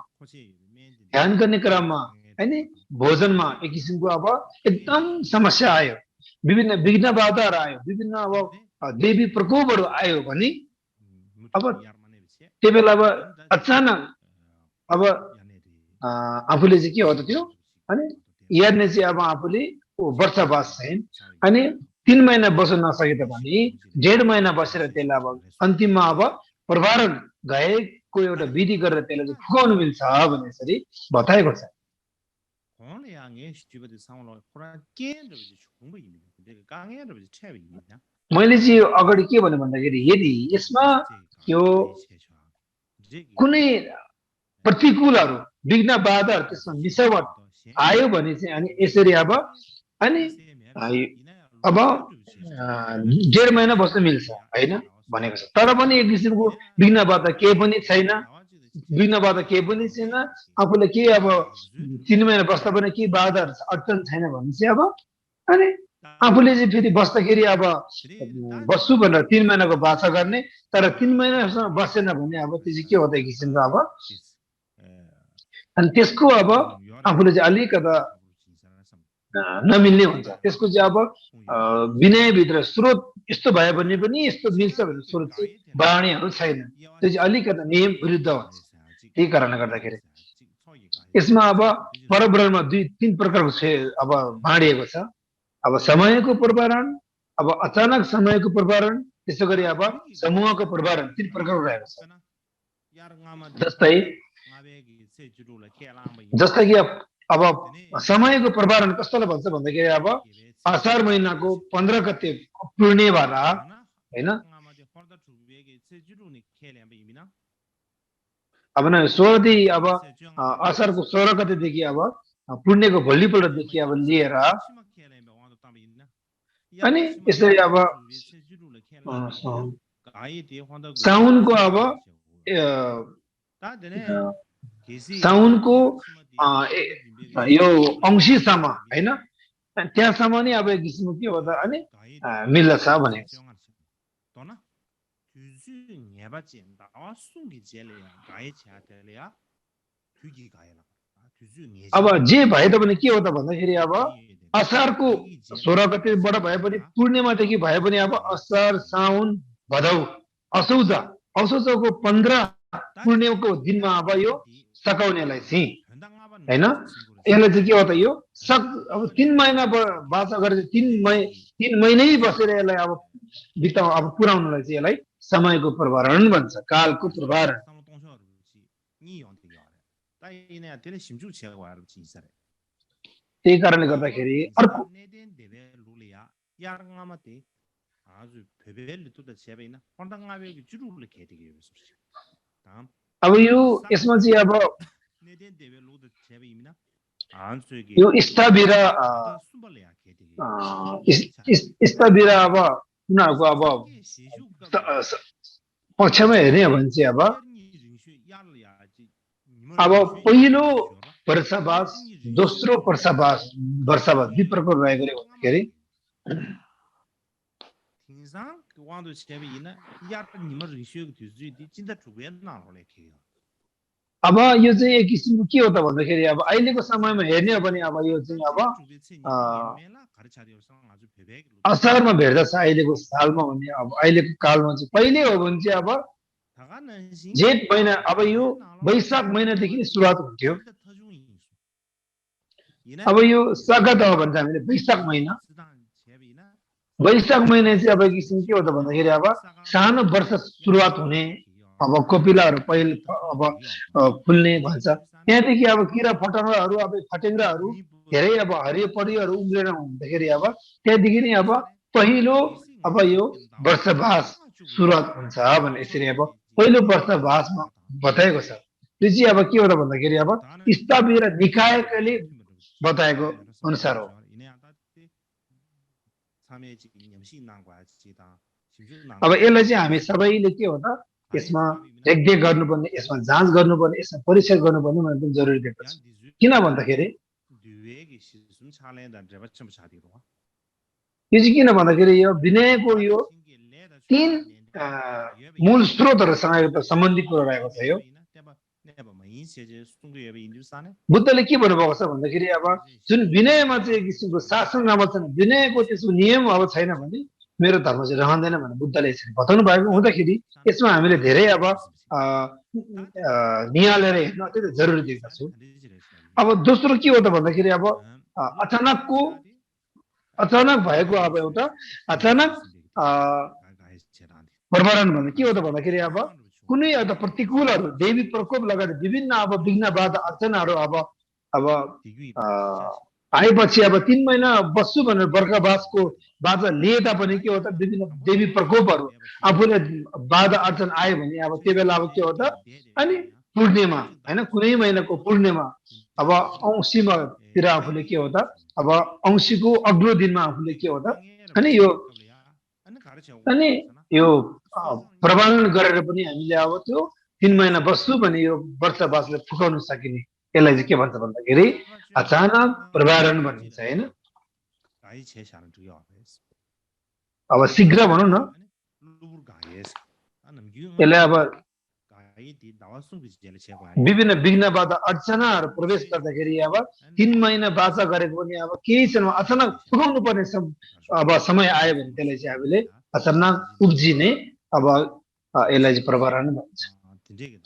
Speaker 1: ध्यान गर्ने क्रममा हैन भोजनमा एक किसिमको अब एकदम समस्या आयो विभिन्न विघ्न बाधाहरू आयो विभिन्न अब देवी प्रकोपहरू आयो भने अब त्यो बेला अब अचानक अब आफूले चाहिँ के हो त त्यो अनि हेर्ने चाहिँ अब आफूले वर्षवास चाहिँ अनि 3 महिना बस्न नसके तापनि 1.5 महिना बसेर त्यसलाई अब अन्तिममा अब प्रभारण गएको एउटा विधि गरेर त्यसलाई चाहिँ फुकाउनु मिल्छ भने यसरी बताएको छ मैले चाहिँ यो अगाडि के भने भन्दाखेरि यदि यसमा यो कुनै प्रतिकूलहरू विघ्न बाधाहरू त्यसमा मिसावट आयो भने चाहिँ अनि यसरी अब अनि अब 1.5 महिना बस्न मिल्छ हैन भनेको छ तर पनि एक किसिमको विघ्न बाधा केही पनि छैन विघ्न बाधा केही पनि छैन आफूले के अब 3 महिना बस्दा पनि के बाधाहरू अडचन छैन भने चाहिँ अब अनि आफूले चाहिँ फेरि बस्दाखेरि अब बस्छु भनेर 3 महिनाको बाछा गर्ने तर 3 महिनासम्म बसेन भने अब त्यो चाहिँ के हो त एक किसिमको अब अनि त्यसको अब आफूले चाहिँ अलिकता नमिल्ने हुन्छ त्यसको चाहिँ अब विनयभित्र स्रोत यस्तो भए पनि यस्तो मिल्छ भन्ने स्रोत चाहिँ वाणीहरू छैन त्यो चाहिँ अलिकता नियम विरुद्ध हुन्छ त्यही कारणले गर्दाखेरि यसमा अब परब्रह्ममा 2-3 प्रकारको अब बाँडिएको छ अब समयको प्रभारण अब अचानक समयको प्रभारण त्यसै गरी अब समूहको प्रभारण 3 प्रकारको रहेको छ जस्तै कि अब समयको प्रभारण कस्तोलाई भन्छ भन्दाखेरि अब असार महिनाको 15 गते पूर्णिमा हैन अब न 16 अब असारको 16 गतेदेखि अब पूर्णिमाको भोलिपल्टदेखि अब लिएर अनि यसरी अब साउनको अब साउनको यो अंशीसम्म हैन त्यहाँसम्म नि अब एक किसिमको के हो त अनि मिल्दछ भनेको छ अब जे भए पनि के हो त भन्दाखेरि अब असारको 16 गतेबाट भए पनि पूर्णिमादेखि भए पनि अब असार साउन भदौ असौजको 15 पूर्णिमाको दिनमा अब यो सकाउनेलाई चाहिँ हैन यसले चाहिँ के हो त यो अब 3 महिना बाचा गरेर 3 महिनै बसेर यसलाई अब अब पुर्याउनलाई चाहिँ यसलाई समयको प्रभारण भन्छ कालको प्रभारण त्यही कारणले गर्दाखेरि अर्को अब यो यसमा चाहिँ अब यो स्थबिरा अब उनीहरूको अब पक्षमा हेर्ने हो भने चाहिँ अब पहिलो वर्षवास दोस्रो वर्षवास 2 प्रकार रहेको भन्दाखेरि अब यो चाहिँ एक किसिमको के हो त भन्दाखेरि अब अहिलेको समयमा हेर्ने हो भने अब यो चाहिँ अब असारमा भेट्दछ अहिलेको सालमा भने अब अहिलेको कालमा चाहिँ पहिले हो भने चाहिँ अब जेठ महिना अब यो वैशाख महिनादेखि सुरुवात हुन्थ्यो अब यो स्वागत हो भने हामीले वैशाख महिना चाहिँ अब किसिम के हो त भन्दाखेरि अब सानो वर्ष सुरुवात हुने अब कोपिलाहरू पहिले अब फुल्ने भन्छ त्यहाँदेखि अब किरा फटङ्ग्राहरू अब फटेङ्ग्राहरू धेरै अब हरियो परियोहरू उम्रेर हुँदाखेरि अब त्यहाँदेखि नै अब पहिलो अब यो वर्षवास सुरुवात हुन्छ भने यसरी अब पहिलो वर्षवासमा बताएको छ त्यो चाहिँ अब के हो त भन्दाखेरि अब स्थबिर निकायले बताएको अनुसार हो अब यसलाई चाहिँ हामी सबैले के हो त यसमा देखदेख गर्नुपर्ने यसमा जाँच गर्नुपर्ने यसमा परीक्षण गर्नुपर्ने मलाई पनि जरुरी देख्छ किन भन्दाखेरि यो चाहिँ किन भन्दाखेरि यो विनयको यो 3 मूल स्रोतहरूसँग सम्बन्धित कुरा रहेको छ यो बुद्धले के भन्नुभएको छ भन्दाखेरि अब जुन विनयमा चाहिँ एक किसिमको शासन नभएको छैन विनयको त्यसको नियम अब छैन भने मेरो धर्म चाहिँ रहँदैन भनेर बुद्धले यसरी बताउनु भएको हुँदाखेरि यसमा हामीले धेरै अब निहालेर हेर्न अत्यन्तै जरुरी देख्दछौँ अब दोस्रो के हो त भन्दाखेरि अब अचानक भएको अब एउटा अचानक प्रवरण भन्ने के हो त भन्दाखेरि अब कुनै एउटा प्रतिकूलहरू दैवी प्रकोप लगायत विभिन्न अब विघ्न बाधा अर्चनाहरू अब आएपछि अब 3 महिना बस्छु भनेर बर्खावासको बाधा लिए तापनि के हो त विभिन्न दैवी प्रकोपहरू आफूले बाधा अर्चन आयो भने अब त्यो बेला अब के हो त अनि पूर्णिमा हैन कुनै महिनाको पूर्णिमा अब औँसीमा तिर आफूले के हो त अब औँसीको अग्लो दिनमा आफूले के हो त अनि यो प्रमाण गरेर पनि हामीले अब त्यो 3 महिना बस्छु भने यो वर्षवासलाई फुकाउन सकिने यसलाई चाहिँ के भन्छ भन्दाखेरि अचानक प्रवारण भनिन्छ हैन अब शीघ्र भनौँ न यसलाई अब विभिन्न विघ्न बाधा अर्चनाहरू प्रवेश गर्दाखेरि अब 3 महिना बाचा गरेको पनि अब केही क्षणमा अचानक फुकाउनु पर्ने अब समय आयो भने त्यसलाई चाहिँ हामीले अचानक उब्जिने अब यसलाई चाहिँ प्रवारण भन्छ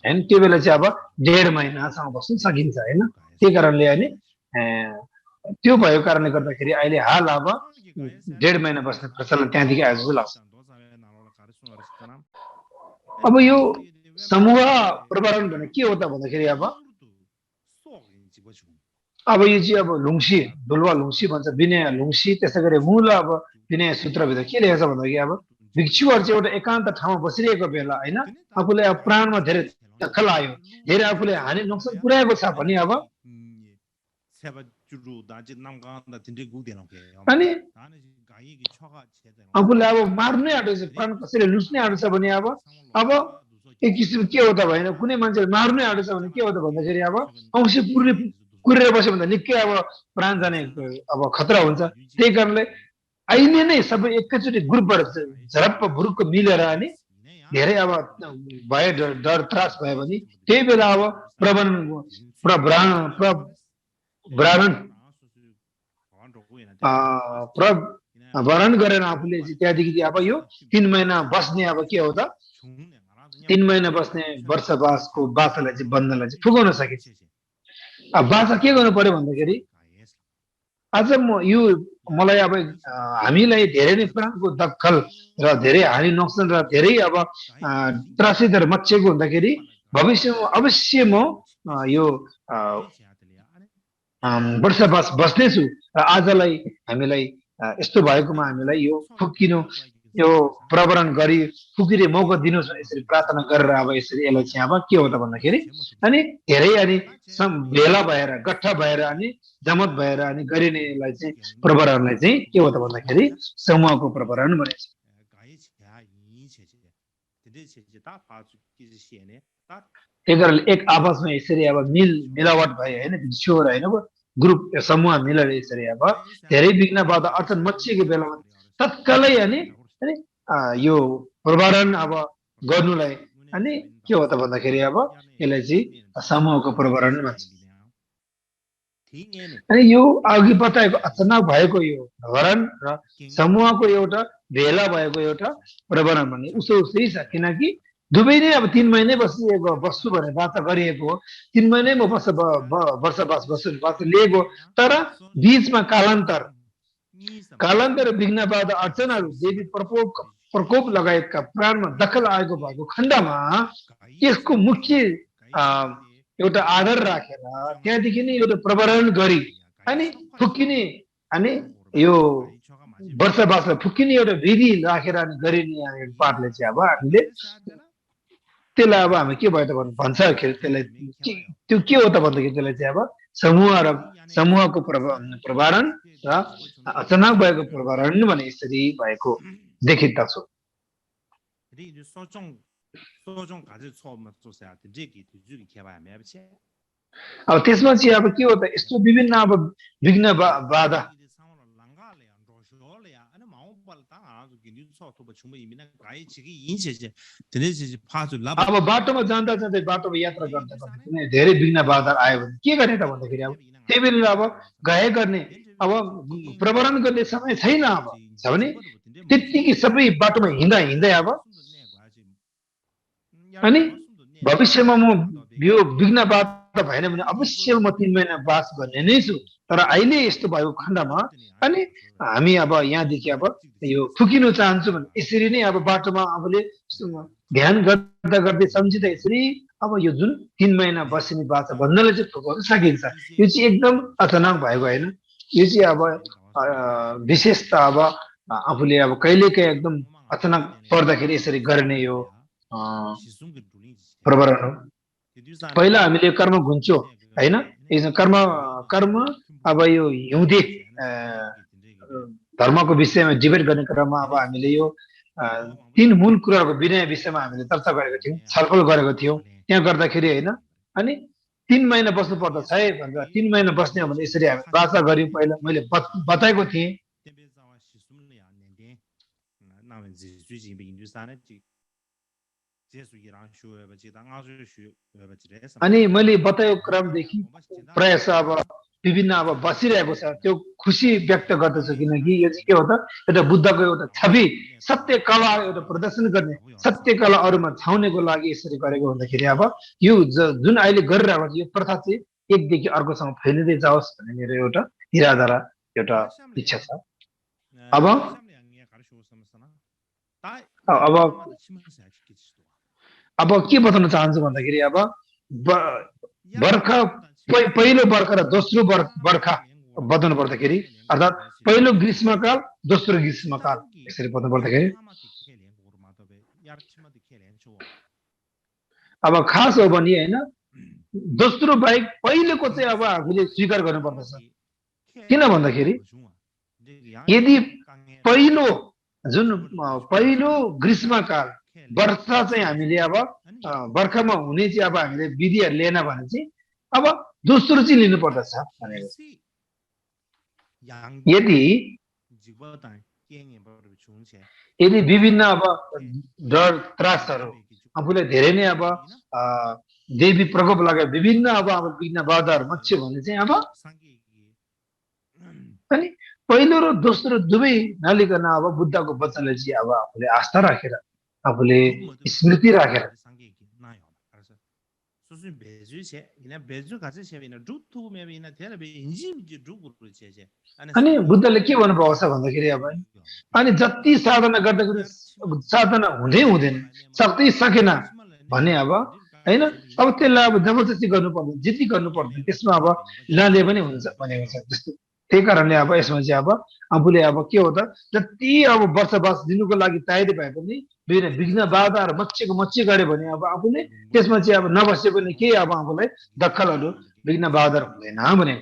Speaker 1: हैन त्यो बेला चाहिँ अब 1.5 महिनासम्म बस्न सकिन्छ हैन त्यही कारणले अनि त्यो भएको कारणले गर्दाखेरि अहिले हाल अब 1.5 महिना बस्ने प्रचलन त्यहाँदेखि आएको जस्तो लाग्छ अब यो समूह प्रवारण भने के हो त भन्दाखेरि अब यो चाहिँ अब लुङसी डुलवा लुङसी भन्छ विनय लुङसी त्यसै गरी मूल अब विनय सूत्रभित्र के लेखेको छ भन्दाखेरि अब भिक्षुहरू चाहिँ एउटा एकान्त ठाउँमा बसिरहेको बेला हैन आफूले अब प्राणमा धेरै दखल आयो धेरै आफूले हानि नोक्सान पुर्याएको छ भने अब अनि आफूले अब मार्नै आँटेको छ प्राण कसैले लुट्नै आँटेको छ भने अब एक किसिम के हो त भएन कुनै मान्छेले मार्नै आँटेको छ भने के हो त भन्दाखेरि अब औँसी कुरेर बस्यो भन्दा निकै अब प्राण जाने अब खतरा हुन्छ त्यही कारणले अहिले नै सबै एकैचोटि ग्रुपबाट झरप्प भुरुक्क मिलेर अनि धेरै अब भए डर त्रास भयो भने त्यही बेला अब वर्णन गरेर आफूले त्यहाँदेखि अब यो 3 महिना बस्ने अब के हो त 3 महिना बस्ने वर्षवासको बाचालाई चाहिँ बन्धनलाई चाहिँ फुकाउन सकिन्छ अब बाचा के गर्नु पर्यो भन्दाखेरि आज मलाई अब हामीलाई धेरै नै प्राणको दखल र धेरै हानि नोक्सान र धेरै अब त्रासितहरू मच्चिएको हुँदाखेरि भविष्यमा अवश्य म यो वर्षवास बस्नेछु र आजलाई हामीलाई यस्तो भएकोमा हामीलाई यो फुकिनु यो प्रवरण गरी फुकिने मौका दिनुहोस् भने यसरी प्रार्थना गरेर अब यसरी यसलाई चाहिँ अब के हो त भन्दाखेरि अनि धेरै अनि भेला भएर गट्ठा भएर अनि जमत भएर अनि गरिनेलाई चाहिँ प्रवरणलाई चाहिँ के हो त भन्दाखेरि समूहको प्रवरण भनिन्छ त्यही कारणले एक आपसमा यसरी अब मिलावट भयो होइन भिक्षुहरू होइन ग्रुप समूह मिलेर यसरी अब धेरै विघ्न बाधा अर्थात् मचिएको बेलामा तत्कालै अनि यो प्रवरण अब गर्नुलाई अनि के हो त भन्दाखेरि अब यसलाई चाहिँ समूहको प्रवरण भन्छ अनि यो अघि बताएको अचानक भएको यो प्रवरण र समूहको एउटा भेला भएको एउटा प्रवरण भन्ने उसै छ किनकि दुवै नै अब 3 महिनै बस्छु भनेर वाचा गरिएको हो 3 महिनै म वर्षवास बस्छु वाचा लिएको तर बीचमा कालान्तर विघ्न बाधा अर्चनाहरू देवी प्रकोप लगायतका प्राणमा दखल आएको भएको खण्डमा यसको मुख्य एउटा आधार राखेर त्यहाँदेखि नै एउटा प्रवरण गरी अनि फुकिने अनि यो वर्षवासलाई फुकिने एउटा विधि राखेर अनि गरिने पाठले चाहिँ अब हामीले त्यसलाई अब हामी के भयो त भन्छखेरि त्यसलाई त्यो के हो त भन्दाखेरि त्यसलाई चाहिँ अब समूहको प्रवरण र अचानक भएको प्रवरण भने यसरी भएको देखिन्छ अब त्यसमा चाहिँ अब के हो त यस्तो विभिन्न अब विघ्न बाधा अब बाटोमा जाँदा जाँदै बाटोमा यात्रा गर्दा गर्दा कुनै धेरै विघ्न बाधा आयो भने के गर्ने त भन्दाखेरि अब त्यही बेला अब गए गर्ने अब प्रवरण गर्ने समय छैन अब छ भने त्यतिकै सबै बाटोमा हिँड्दा हिँड्दै अब अनि भविष्यमा म यो विघ्न बाधा भएन भने अवश्य म 3 महिना बास गर्ने नै छु तर अहिले यस्तो भएको खण्डमा अनि हामी अब यहाँदेखि अब यो फुकिनु चाहन्छु भने यसरी नै अब बाटोमा आफूले ध्यान गर्दा गर्दै सम्झिँदा यसरी अब यो जुन 3 महिना बस्ने बाचा भन्नलाई चाहिँ फुकाउन सकिन्छ यो चाहिँ एकदम अचानक भएको होइन यो चाहिँ अब विशेष त अब आफूले अब कहिलेकाहीँ एकदम अचानक पर्दाखेरि यसरी गर्ने यो प्रवरण हो पहिला हामीले कर्म घुन्छौँ होइन कर्म कर्म अब यो हिउँदे धर्मको विषयमा डिबेट गर्ने क्रममा अब हामीले यो 3 मूल कुराहरूको विनय विषयमा हामीले चर्चा गरेको थियौँ छलफल गरेको थियौँ त्यहाँ गर्दाखेरि होइन अनि 3 महिना बस्नु पर्दछ है भनेर 3 महिना बस्ने हो भने यसरी हामी वाचा गर्यौँ पहिला मैले बताएको थिएँ अनि मैले बताएको क्रमदेखि प्रयास अब विभिन्न अब बसिरहेको छ त्यो खुसी व्यक्त गर्दछु किनकि यो चाहिँ के हो त एउटा बुद्धको एउटा छवि सत्य कला एउटा प्रदर्शन गर्ने सत्य कला अरूमा छाउनेको लागि यसरी गरेको भन्दाखेरि अब यो जुन अहिले गरिरहेको छ यो प्रथा चाहिँ एकदेखि अर्कोसँग फैलिँदै जाओस् भन्ने मेरो एउटा इरादा र एउटा इच्छा छ अब अब के बताउन चाहन्छु भन्दाखेरि अब बर्खा पहिलो बर्खा र दोस्रो बर्खा बताउनु पर्दाखेरि अर्थात् पहिलो ग्रीष्मकाल दोस्रो ग्रीष्मकाल यसरी बताउनु पर्दाखेरि अब खास हो भने होइन दोस्रो बाहेक पहिलोको चाहिँ अब आफूले स्वीकार गर्नुपर्दछ किन भन्दाखेरि यदि पहिलो जुन पहिलो ग्रीष्मकाल वर्षा चाहिँ हामीले अब बर्खामा हुने चाहिँ अब हामीले विधिहरू लिएन भने चाहिँ अब दोस्रो चाहिँ लिनु पर्दछ भनेर यदि विभिन्न अब डर त्रासहरू आफूलाई धेरै नै अब देवी प्रकोप लाग्यो विभिन्न अब विघ्न बाधाहरू मच्यो भने चाहिँ अब अनि पहिलो र दोस्रो दुवै नलिकन अब बुद्धको वचनले चाहिँ अब आफूले आस्था राखेर आफूले स्मृति राखेर अनि बुद्धले के भन्नुभएको छ भन्दाखेरि अब अनि जति साधना गर्दाखेरि साधना हुँदै हुँदैन सक्दै सकेन भने अब होइन अब त्यसलाई अब जबरजस्ती गर्नु पर्दैन जिद्दी गर्नु पर्दैन त्यसमा अब नले पनि हुन्छ भनेको छ जस्तो त्यही कारणले अब यसमा चाहिँ अब आफूले अब के हो त जति अब वर्षवास दिनुको लागि तयारी भए पनि विघ्न बाधाहरू मच्ची गऱ्यो भने अब आफूले त्यसमा चाहिँ अब नबसे पनि केही अब आफूलाई दखलहरू विघ्न बाधाहरू हुँदैन भनेको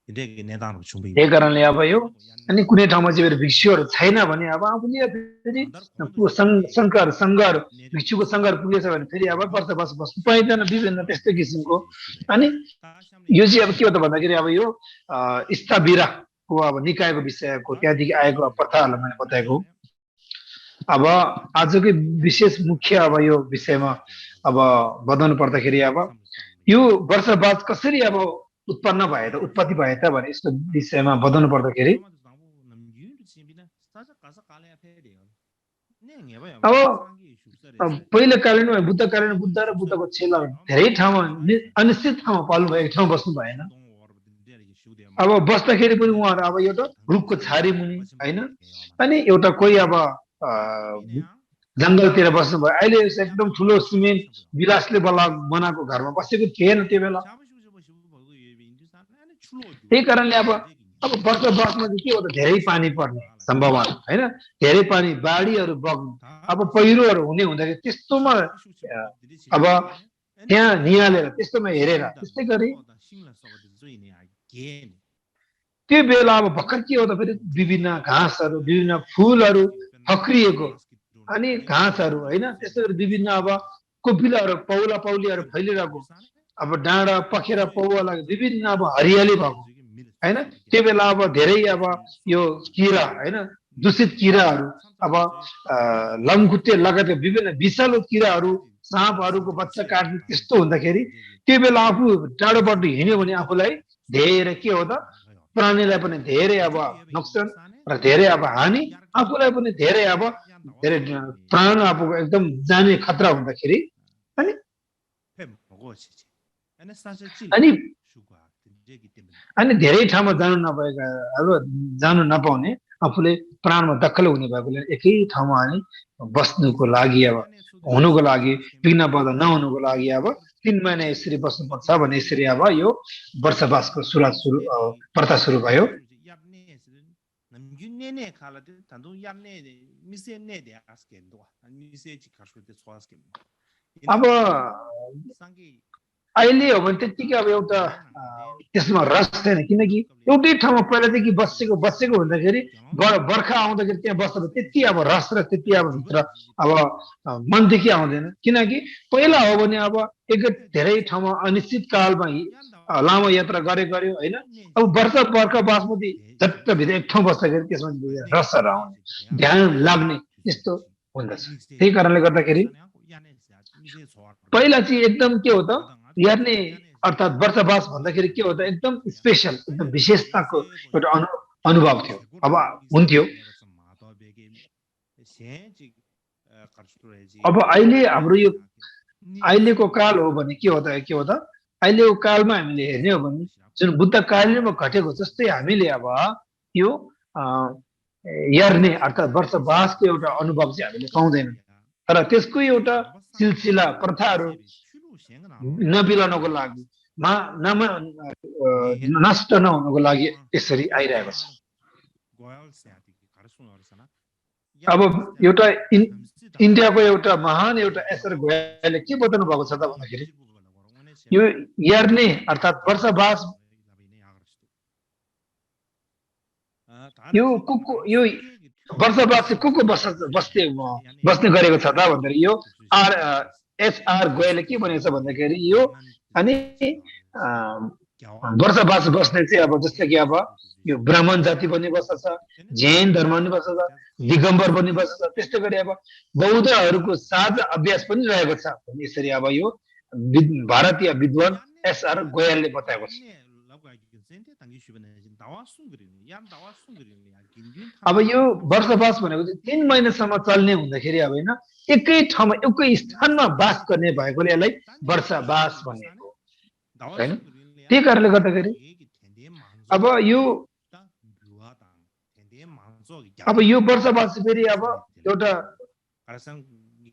Speaker 1: त्यही कारणले अब यो अनि कुनै ठाउँमा चाहिँ भिक्षुहरू छैन भने अब आफूले फेरि सङ्घहरू भिक्षुको सङ्घहरू पुगेछ भने फेरि अब वर्षवास बस्नु पाइँदैन विभिन्न त्यस्तै किसिमको अनि यो चाहिँ अब के हो त भन्दाखेरि अब यो स्थाबिराको अब निकायको विषयको त्यहाँदेखि आएको प्रथाहरूलाई मैले बताएको अब आजकै विशेष मुख्य अब यो विषयमा अब बताउनु पर्दाखेरि अब यो वर्षवास कसरी अब उत्पन्न भए त उत्पत्ति भए त भने यसको विषयमा बताउनु पर्दाखेरि अब पहिलो कालीन बुद्धकालीन बुद्ध र बुद्धको चेला धेरै ठाउँमा अनिश्चित ठाउँमा पाल्नु भयो एक ठाउँ बस्नु भएन अब बस्दाखेरि पनि उहाँहरू अब एउटा रुखको छारी मुनि होइन अनि एउटा कोही अब जङ्गलतिर बस्नु भयो अहिले एकदम ठुलो सिमेन्ट विलासले बनाएको घरमा बसेको थिएन त्यो बेला त्यही कारणले अब वर्षवासमा चाहिँ के हो त धेरै पानी पर्ने सम्भावना होइन धेरै पानी बाढीहरू बग्ने अब पहिरोहरू हुने हुँदाखेरि त्यस्तोमा अब त्यहाँ निहालेर त्यस्तोमा हेरेर त्यस्तै गरी त्यो बेला अब भर्खर के हो त फेरि विभिन्न घाँसहरू विभिन्न फुलहरू फक्रिएको अनि घाँसहरू होइन त्यस्तै गरी विभिन्न अब कोपिलाहरू पौलीहरू फैलिरहेको अब डाँडा पखेरा पौवा विभिन्न अब हरियाली भएको हैन त्यो बेला अब धेरै अब यो किरा हैन दूषित किराहरू अब लमखुट्टे लगायतका विभिन्न विषालु किराहरू साँपहरूको बच्चा काट्ने त्यस्तो हुँदाखेरि त्यो बेला आफू टाढोबाट हिँड्यो भने आफूलाई धेरै के हो त प्राणीलाई पनि धेरै अब नोक्सान र धेरै अब हानि आफूलाई पनि धेरै अब धेरै प्राण अब एकदम जाने खतरा हुँदाखेरि अनि अनि अनि धेरै ठाउँमा जानु नभएका अब जानु नपाउने आफूले प्राणमा दखल हुने भएकोले एकै ठाउँमा अनि बस्नुको लागि अब हुनुको लागि विघ्न बाधा नहुनुको लागि अब 3 महिना यसरी बस्नुपर्छ भने यसरी अब यो वर्षवासको प्रथा सुरु भयो अब अहिले हो भने त्यतिकै अब एउटा त्यसमा रस छैन किनकि एउटै ठाउँमा पहिलादेखि बसेको हुँदाखेरि बर्खा आउँदाखेरि त्यहाँ बस्दा त्यति अब रस र त्यति अब भित्र अब मनदेखि आउँदैन किनकि पहिला हो भने अब एक धेरै ठाउँमा अनिश्चित कालमा लामो यात्रा गर्यो हैन अब बर्खा बासमती झट्ट भित्र एक ठाउँ बस्दाखेरि त्यसमा रसहरू आउने ध्यान लाग्ने त्यस्तो हुँदछ त्यही कारणले गर्दाखेरि पहिला चाहिँ एकदम के हो त यार्ने अर्थात् वर्षवास भन्दाखेरि के हो त एकदम स्पेशल एकदम विशेषताको एउटा अनुभव थियो अब हुन्थ्यो अब अहिले हाम्रो यो अहिलेको काल हो भने के हो त अहिलेको कालमा हामीले हेर्ने हो भने जुन बुद्धकालीनमा घटेको जस्तै हामीले अब यो यार्ने अर्थात् वर्षवासको एउटा अनुभव चाहिँ हामीले पाउँदैनौँ तर त्यसको एउटा सिलसिला प्रथाहरू नबिलाउनको लागि नष्ट नहुनुको लागि यसरी आइरहेको छ अब एउटा इन्डियाको एउटा महान एउटा एसआर गोयलले के बताउनु भएको छ त भन्दाखेरि यो यार्ने अर्थात् वर्षवास यो वर्षवास चाहिँ को बस्ने गरेको छ त भन्दाखेरि यो एसआर गोयलले के भनेको छ भन्दाखेरि यो अनि वर्षवास बस्ने चाहिँ अब जस्तै कि अब यो ब्राह्मण जाति पनि बस्छ जैन धर्म पनि बस्छ दिगम्बर पनि बस्छ त्यस्तै गरी अब बौद्धहरूको साझा अभ्यास पनि रहेको छ यसरी अब यो भारतीय विद्वान एसआर गोयलले बताएको छ अब यो वर्षवास भनेको चाहिँ 3 महिनासम्म चल्ने हुँदाखेरि अब हैन एकै ठाउँमा एकै स्थानमा बास गर्ने भएकोले यसलाई वर्षवास भनेको हैन त्यही कारणले गर्दाखेरि अब यो वर्षवास फेरि अब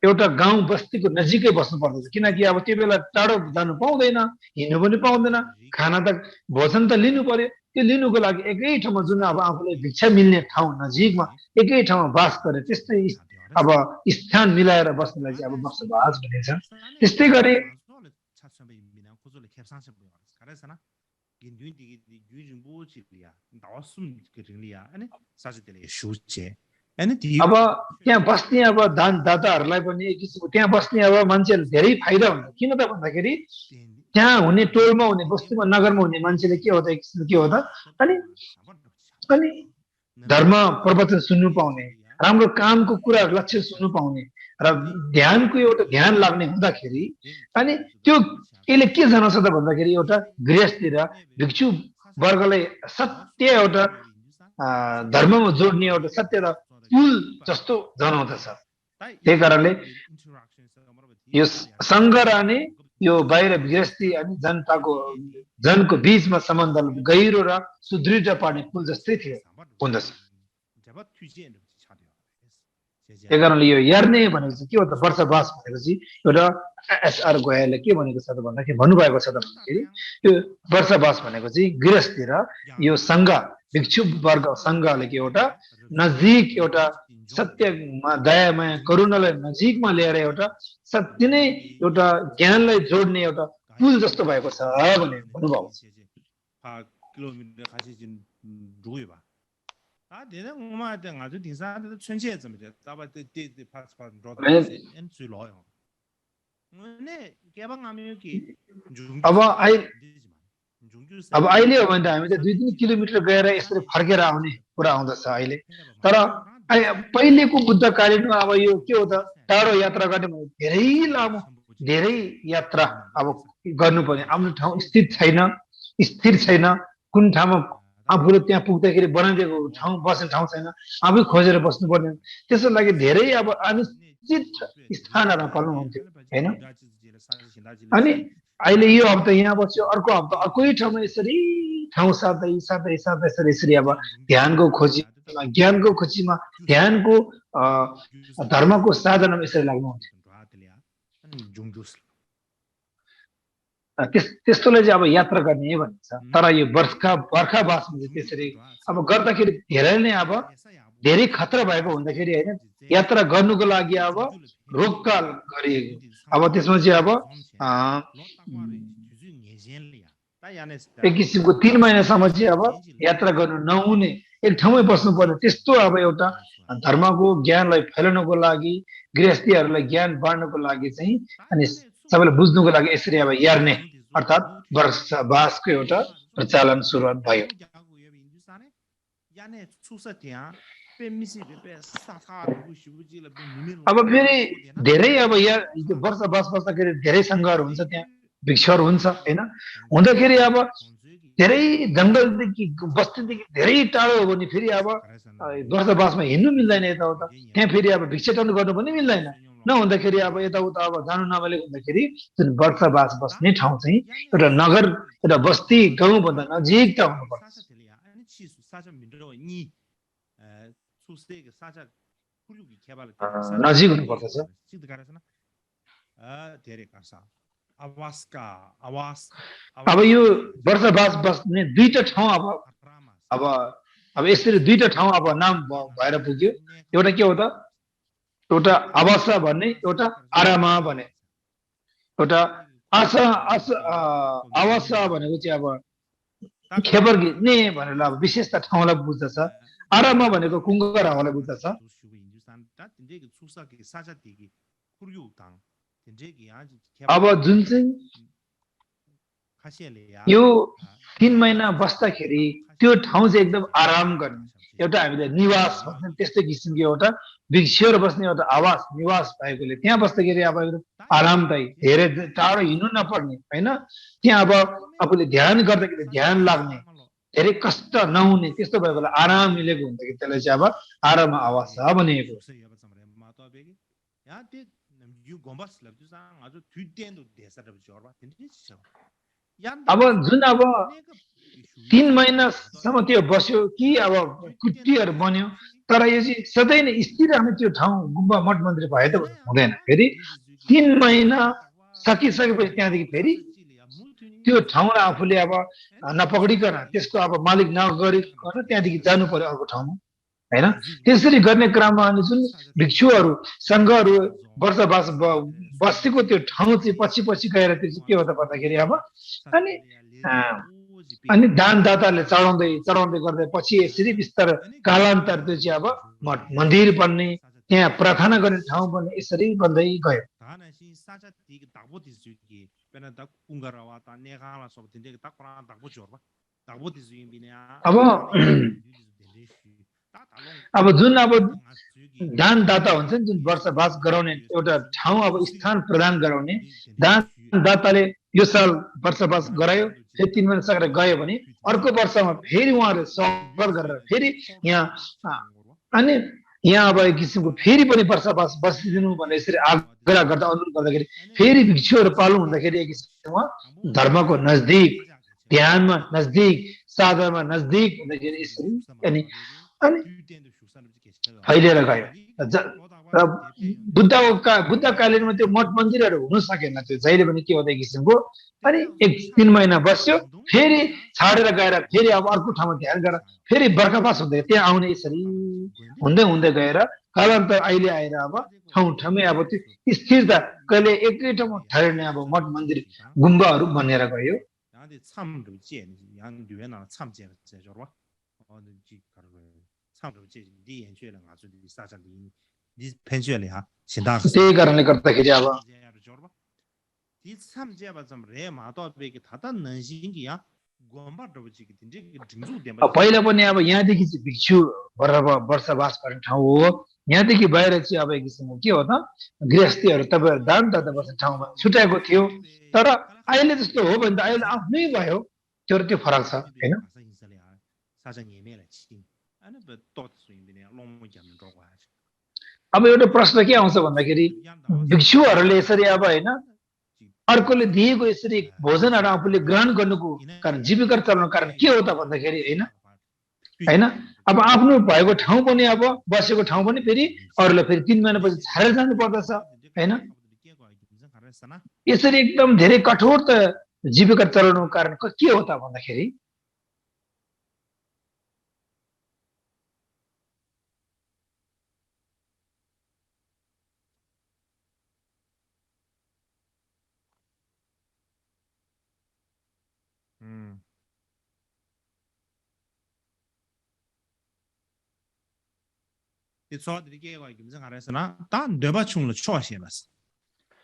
Speaker 1: एउटा गाउँ बस्तीको नजिकै बस्नु पर्दछ किनकि अब त्यो बेला टाढो जानु पाउँदैन हिँड्नु पनि पाउँदैन खाना त भोजन त लिनु पर्यो त्यो लिनुको लागि एकै ठाउँमा जुन अब आफूलाई भिक्षा मिल्ने ठाउँ नजिकमा एकै ठाउँमा बास गरे त्यस्तै अब स्थान मिलाएर बस्नलाई चाहिँ अब वर्षवास भनिन्छ त्यस्तै गरी अब त्यहाँ बस्ने अब दाताहरूलाई पनि एक किसिमको त्यहाँ बस्ने अब मान्छेहरू धेरै फाइदा हुन्छ किन त भन्दाखेरि त्यहाँ हुने टोलमा हुने बस्तीमा नगरमा हुने मान्छेले के हो त एक किसिमको के हो त अनि धर्म प्रवचन सुन्नु पाउने राम्रो कामको कुराहरू लक्ष्य सुन्नु पाउने र ध्यानको एउटा ध्यान लाग्ने हुँदाखेरि अनि त्यो यसले के जनाउँछ त भन्दाखेरि एउटा गृहस्थी र भिक्षु वर्गलाई सत्य एउटा धर्ममा जोड्ने एउटा सत्य र पुल जस्तो जनाउँदछ त्यही कारणले यो सङ्घ र अनि यो बाहिर गृहस्थी अनि जनको बीचमा सम्बन्ध गहिरो र सुदृढ पार्ने पुल जस्तै थियो हुँदछ त्यही कारणले यो यार्ने भनेको चाहिँ के हो त वर्षवास भनेको चाहिँ एउटा एसआर गोयलले के भनेको छ त भन्दाखेरि भन्नुभएको छ त भन्दाखेरि यो वर्षवास भनेको चाहिँ गृहस्थी र यो सङ्घ भिक्षु वर्ग सङ्घले के एउटा नजिक एउटा सत्यमा दयामाया करुणालाई नजिकमा ल्याएर एउटा सत्य नै एउटा ज्ञानलाई जोड्ने एउटा पुल जस्तो भएको छ भने अनुभव अब अहिले हो भने त हामी त 2-3 किलोमिटर गएर यसरी फर्केर आउने कुरा आउँदछ अहिले तर पहिलेको बुद्धकालीनमा अब यो के हो त टाढो यात्रा गर्ने भने धेरै लामो धेरै यात्रा अब गर्नुपर्ने आफ्नो ठाउँ स्थिर छैन कुन ठाउँमा आफूले त्यहाँ पुग्दाखेरि बनाइदिएको ठाउँ बस्ने ठाउँ छैन आफै खोजेर बस्नुपर्ने त्यसको लागि धेरै अब अनिश्चित स्थानहरूमा पर्नु हुन्थ्यो हैन अनि अहिले यो हप्ता यहाँ बस्यो अर्को हप्ता अर्कै ठाउँमा यसरी ठाउँ साथै यसरी अब ज्ञानको खोजीमा ध्यानको धर्मको साधनामा यसरी लाग्नुहुन्छ त्यस्तोले चाहिँ अब यात्रा गर्ने भनिन्छ तर यो बर्खावासमा चाहिँ त्यसरी अब गर्दाखेरि धेरै खतरा भएको हुँदाखेरि हैन यात्रा गर्नुको लागि अब रोककाल गरिएको अब त्यसमा चाहिँ अब एक किसिमको 3 महिनासम्म चाहिँ अब यात्रा गर्नु नहुने एक ठाउँमै बस्नुपर्ने त्यस्तो अब एउटा धर्मको ज्ञानलाई फैलाउनको लागि गृहस्थीहरूलाई ज्ञान बाँड्नको लागि चाहिँ अनि सबैलाई बुझ्नुको लागि यसरी अब यार्ने अर्थात् वर्षवासको एउटा प्रचलन सुरुवात भयो अब फेरि धेरै अब यहाँ वर्षवास बस्दाखेरि धेरै सङ्घहरू हुन्छ त्यहाँ भिक्षुहरू हुन्छ हैन हुँदाखेरि अब धेरै जंगलदेखि बस्तीदेखि धेरै टाढो हो भने फेरि अब वर्षवासमा हिँड्नु मिल्दैन यताउता त्यहाँ फेरि अब भिक्षाटन गर्नु पनि मिल्दैन नहुँदाखेरि अब यताउता अब जानु नमिलेको हुँदाखेरि जुन वर्षवास बस्ने ठाउँ चाहिँ एउटा नगर एउटा बस्ती गाउँभन्दा नजिक त हुनुपर्छ नजिक हुनुपर्छ अब यो वर्षवास बस्ने दुईटा ठाउँ अब यसरी दुईटा ठाउँ अब नाम भएर पुग्यो एउटा के हो त एउटा आवासा भन्ने एउटा आरामा भन्ने एउटा आवासा भनेको चाहिँ अब खेबर घिच्ने भनेर अब विशेषता ठाउँलाई बुझ्दछ आरामा भनेको कुङ्गर हावालाई बुझ्दछ अब जुन चाहिँ यो 3 महिना बस्दाखेरि त्यो ठाउँ चाहिँ एकदम आराम गर्ने एउटा हामीले निवास भन्छ त्यस्तै किसिमको एउटा भिक्षुहरू बस्ने एउटा आवास निवास भएकोले त्यहाँ बस्दाखेरि अब आरामदायी धेरै टाढो हिँड्नु नपर्ने हैन त्यहाँ अब आफूले ध्यान गर्दाखेरि ध्यान लाग्ने धेरै कष्ट नहुने त्यस्तो भएकोले आराम मिलेको हुँदाखेरि त्यसलाई चाहिँ अब आराम आवास भनिएको अब जुन अब 3 महिनासम्म त्यो बस्यो कि अब कुटीहरू बन्यो तर यो चाहिँ सधैँ नै स्थिर रहने त्यो ठाउँ गुम्बा मठ मन्दिर भए त हुँदैन फेरि 3 महिना सकिसकेपछि त्यहाँदेखि फेरि त्यो ठाउँलाई आफूले अब नपक्डिकन त्यसको अब मालिक नगरिकन त्यहाँदेखि जानु पर्यो अर्को ठाउँमा हैन त्यसरी गर्ने क्रममा अनि जुन भिक्षुहरू संघहरू वर्षवास बसेको त्यो ठाउँ चाहिँ पछि गएर त्यो चाहिँ के हो त भन्दाखेरि अब अनि दानदाताले चढाउँदै गर्दै पछि यसरी बिस्तारै कालान्तर त्यो चाहिँ अब मठ मन्दिर बन्ने त्यहाँ प्रार्थना गर्ने ठाउँ बन्ने यसरी बन्दै गयो अब जुन अब दानदाता हुन्छ नि जुन वर्षवास गराउने एउटा ठाउँ अब स्थान प्रदान गराउने दानदाताले यो साल वर्षवास गरायो फेरि 3 महिना सकेर गयो भने अर्को वर्षमा फेरि उहाँले स्वागत गरेर फेरि यहाँ अनि यहाँ अब एक किसिमको फेरि पनि वर्षवास बसिदिनु भनेर यसरी आग्रह गर्दा अनुरोध गर्दाखेरि फेरि भिक्षुहरू पाल्नु हुँदाखेरि एक किसिममा धर्मको नजदिक ध्यानमा नजदिक साधनामा नजदिक हुँदाखेरि यसरी अनि फैलिएर गयो र बुद्धकालीनमा त्यो मठ मन्दिरहरू हुन सकेन त्यो जहिले पनि के हो त किसिमको अनि 3 महिना बस्यो फेरि छाडेर गएर फेरि अब अर्को ठाउँमा ध्यान गरेर फेरि बर्खापात हुँदै त्यहाँ आउने यसरी हुँदै गएर कालान्तर अहिले आएर अब ठाउँमै अब त्यो स्थिरता कहिले एकै ठाउँमा ठहरिने अब मठ मन्दिर गुम्बाहरू बनेर गयो त्यही कारणले गर्दाखेरि अब पहिला पनि अब यहाँदेखि चाहिँ भिक्षु वर्षवास गर्ने ठाउँ हो यहाँदेखि बाहिर चाहिँ अब एक किसिमको के हो त गृहस्थीहरू तपाईँहरू दान तथा बस्ने ठाउँमा छुट्याएको थियो तर अहिले जस्तो हो भने त अहिले आफ्नै भयो त्यो फरक छ हैन अब एउटा प्रश्न के आउँछ भन्दाखेरि भिक्षुहरूले यसरी अब हैन अर्कोले दिएको यसरी भोजनहरू आफूले ग्रहण गर्नुको कारण जीविका चलाउनुको कारण के हो त भन्दाखेरि हैन अब आफ्नो भएको ठाउँ पनि अब बसेको ठाउँ पनि फेरि अरूलाई फेरि 3 महिनापछि छाडेर जानु पर्दछ हैन यसरी एकदम धेरै कठोर त जीविका चलाउनुको कारण के हो त भन्दाखेरि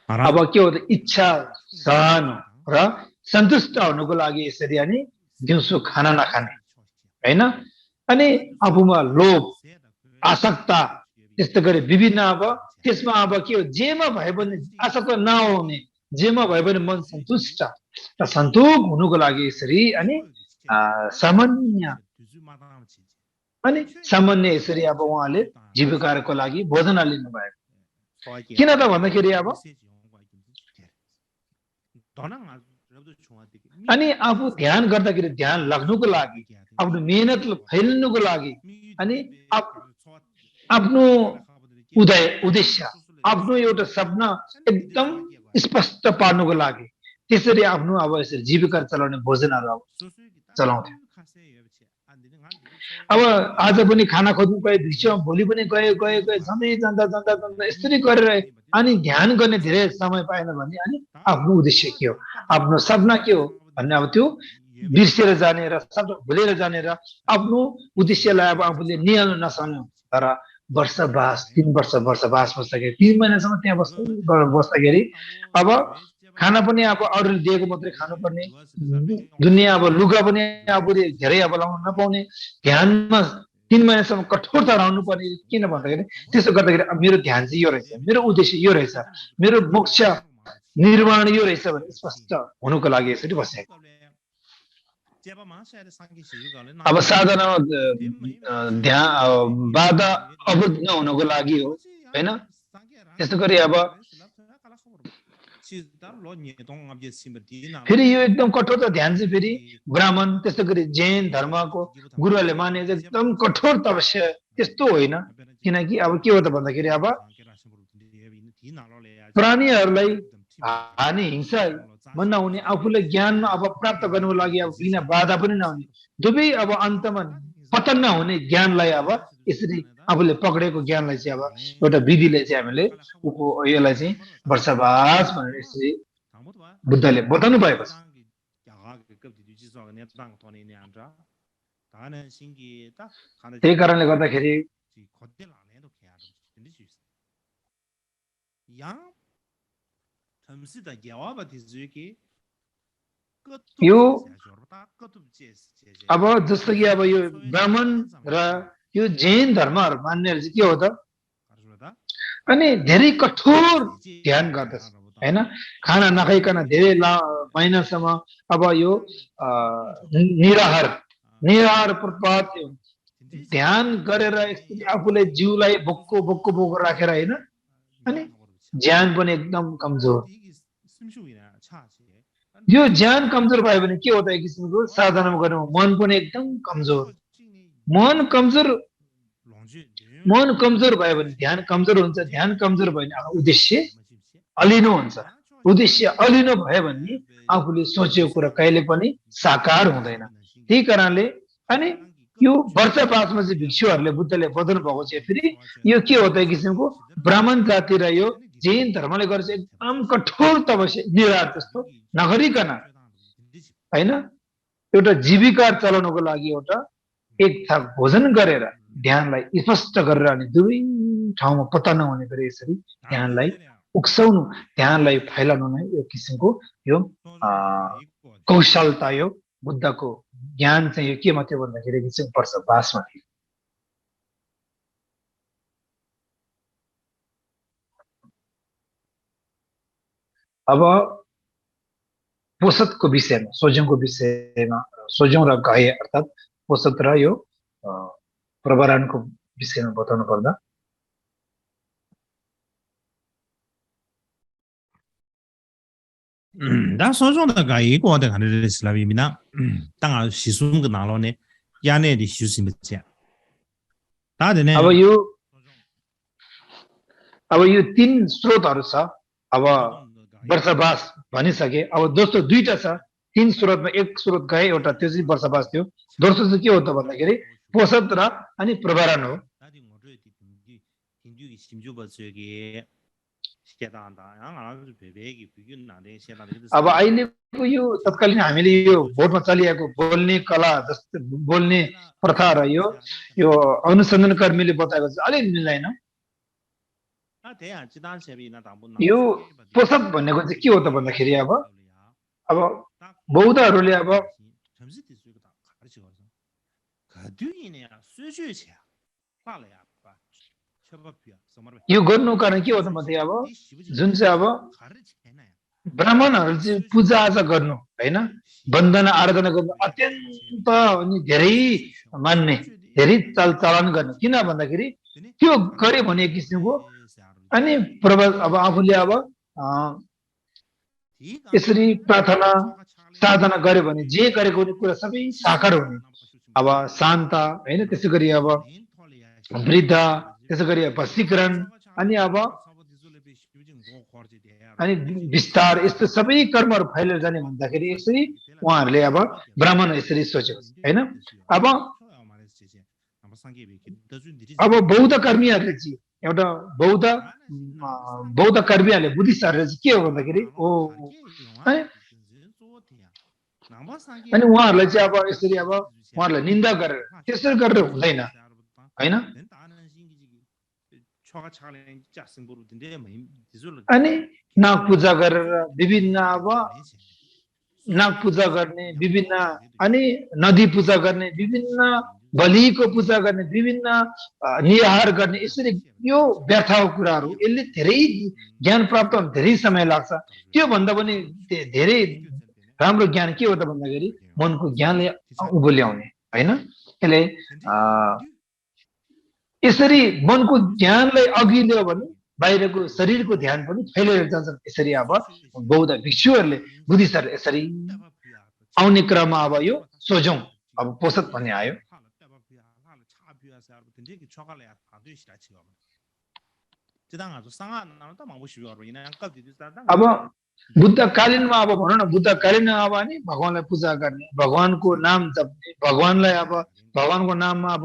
Speaker 1: अब के हो त इच्छा सहन र सन्तुष्ट हुनुको लागि यसरी अनि दिउँसो खाना नखाने हैन अनि आफूमा लोभ आसक्ता त्यस्तो गरी विभिन्न अब त्यसमा अब के हो जेमा भए पनि आसक्त नहुने जेमा भए पनि मन सन्तुष्ट र सन्तोक हुनुको लागि यसरी अनि सामान्य यसरी अब उहाँले जीविकाको लागि भोजन लिनु भएको किन त भन्दाखेरि अब अनि आफू ध्यान गर्दाखेरि ध्यान लाग्नुको लागि आफ्नो मेहनत फैल्नुको लागि अनि आफ्नो उद्देश्य आफ्नो एउटा सपना एकदम स्पष्ट पार्नुको लागि त्यसरी आफ्नो अब यसरी जीविका चलाउने भोजनहरू अब चलाउँथे अब आज पनि खाना खोज्नु गए भिक्षमा भोलि पनि गए झन्डै जाँदा यसरी गरेर अनि ध्यान गर्ने धेरै समय पाएन भने अनि आफ्नो उद्देश्य के हो आफ्नो सपना के हो भन्ने अब त्यो बिर्सेर जाने र सपना भुलेर जाने र आफ्नो उद्देश्यलाई अब आफूले निहाल्न नसक्ने तर वर्षवास 3 वर्ष बस्दाखेरि 3 महिनासम्म त्यहाँ बस्दाखेरि अब खाना पनि अब अरूले दिएको मात्रै खानुपर्ने दुनियाँ अब लुगा पनि आफूले धेरै अब लाउन नपाउने ध्यानमा 3 महिनासम्म कठोरता रहनु पर्ने किन भन्दाखेरि त्यसो गर्दाखेरि मेरो ध्यान चाहिँ यो रहेछ मेरो उद्देश्य यो रहेछ मेरो मोक्ष निर्माण यो रहेछ भने स्पष्ट हुनुको लागि यसरी बसेको अब साधना ध्यान बाधा अवरुद्ध नहुनको लागि हो हैन त्यस्तो गरी अब फेरि यो एकदम कठोर ध्यान चाहिँ फेरि ब्राह्मण त्यस्तो गरी जैन धर्मको गुरुहरूले माने एकदम कठोर तपस्या त्यस्तो होइन किनकि अब के हो त भन्दाखेरि अब प्राणीहरूलाई हानि हिंसा मन नहुने आफूलाई ज्ञानमा अब प्राप्त गर्नुको लागि अब बिना बाधा पनि नहुने दुवै अब अन्तमा पतन नहुने ज्ञानलाई अब यसरी आफूले पक्रेको ज्ञानलाई चाहिँ अब एउटा विधिले चाहिँ हामीले यसलाई चाहिँ वर्षवास भनेर यसरी बुद्धले बताउनु भएको छ त्यही कारणले गर्दाखेरि यो अब जस्तो कि अब यो ब्राह्मण र यो जैन धर्महरू मान्नेहरू चाहिँ के हो त अनि धेरै कठोर ध्यान गर्दछ हैन खाना नखाइकन धेरै महिनासम्म अब यो निराहार प्रपात ध्यान गरेर आफूलाई जिउलाई भोक्को राखेर हैन अनि ज्ञान पनि एकदम कमजोर यो ज्ञान कमजोर भयो भने के हो त एक किसिमको साधना गर्नु मन पनि एकदम कमजोर मन कमजोर भयो भने ध्यान कमजोर हुन्छ ध्यान कमजोर भयो भने उद्देश्य अलिनो हुन्छ उद्देश्य अलिनो भयो भने आफूले सोचेको कुरा कहिले पनि साकार हुँदैन त्यही कारणले अनि यो वर्षवासमा चाहिँ भिक्षुहरूले बुद्धले बताउनु भएको छ फेरि यो के हो त एक किसिमको ब्राह्मण जाति र यो जैन धर्मले गर्छ एकदम कठोर तपस्या निराहार जस्तो नगरिकन हैन एउटा जीविका चलाउनको लागि एउटा एक थाक भोजन गरेर ध्यानलाई स्पष्ट गरेर अनि दुवै ठाउँमा पत्ता नहुने गरी यसरी ध्यानलाई उक्साउनु ध्यानलाई फैलाउनु नै एक किसिमको यो कौशलता यो बुद्धको ज्ञान चाहिँ यो केमा थियो भन्दाखेरि चाहिँ बर्षबासमा थियो। अब पोषदको विषयमा सोझौँको विषयमा सोझौँ र गए अर्थात् पोषद र यो प्रवरणको विषयमा बताउनु पर्दा
Speaker 2: 다 소중한 가 이거 어디 가는 슬라비미나 땅아 시순 그 나로네 야네디 시순이지 다데네
Speaker 1: अब यो तीन स्रोतहरु छ। अब वर्षबास भनिसके। अब दोस्रो दुईटा छ। तीन स्रोतमा एक स्रोत गए एउटा त्यो चाहिँ वर्षबास थियो। दोस्रो चाहिँ के हो त भन्दाखेरि पोषद र अनि प्रवरण हो। अब अहिलेको यो तत्कालीन हामीले यो भोटमा चलिएको बोल्ने कला जस्तो बोल्ने प्रथा र यो अनुसन्धानकर्मीले बताएको चाहिँ अलिक मिल्दैन। यो पोषद भनेको चाहिँ के हो त भन्दाखेरि अब बौद्धहरूले अब यो गर्नु कारण के हो त भन्दै अब जुन चाहिँ अब ब्राह्मणहरू चाहिँ पूजा आजा गर्नु हैन वन्दना आराधना गर्नु अत्यन्त अनि धेरै मान्ने धेरै चलन गर्ने। किन भन्दाखेरि त्यो गरे भने किसिमको अनि अब आफूले अब यसरी प्रार्थना साधना गरे भने जे गरेको कुरा सबै साकार हुने। अब शान्त हैन त्यसै गरी अब वृद्ध त्यसै गरी वशीकरण अनि अब अनि विस्तार यस्तो सबै कर्महरू फैलेर जाने भन्दाखेरि यसरी उहाँहरूले अब ब्राह्मण यसरी सोच्यो हैन। अब बौद्ध कर्मीहरूले चाहिँ एउटा बौद्ध कर्मीहरूले बुद्धिस्टहरूले चाहिँ के हो भन्दाखेरि अनि उहाँहरूलाई चाहिँ अब यसरी अब उहाँहरूलाई निन्दा गरेर त्यसरी गरेर हुँदैन हैन। अनि नाग पूजा गरेर विभिन्न अब नाग पूजा गर्ने विभिन्न अनि नदी पूजा गर्ने विभिन्न बलिको पूजा गर्ने विभिन्न निहार गर्ने यसरी यो व्यर्थको कुराहरू यसले धेरै ज्ञान प्राप्त हुन धेरै समय लाग्छ। त्यो भन्दा पनि धेरै राम्रो ज्ञान के हो त भन्दाखेरि मनको ज्ञानले उँभो ल्याउने हैन। यसले यसरी मनको ज्ञानलाई अघि ल्यायो भने बाहिरको शरीरको ध्यान पनि फैलिएर जान्छ। यसरी अब बौद्ध भिक्षुहरूले बुद्धिस्टहरूले यसरी आउने क्रममा अब यो सोझौँ अब पोषद भन्ने आयो। अब बुद्धकालीनमा अब भनौँ न बुद्धकालीनमा अब नि भगवानलाई पूजा गर्ने भगवानको नाम जप्ने भगवानलाई अब भगवानको नाममा अब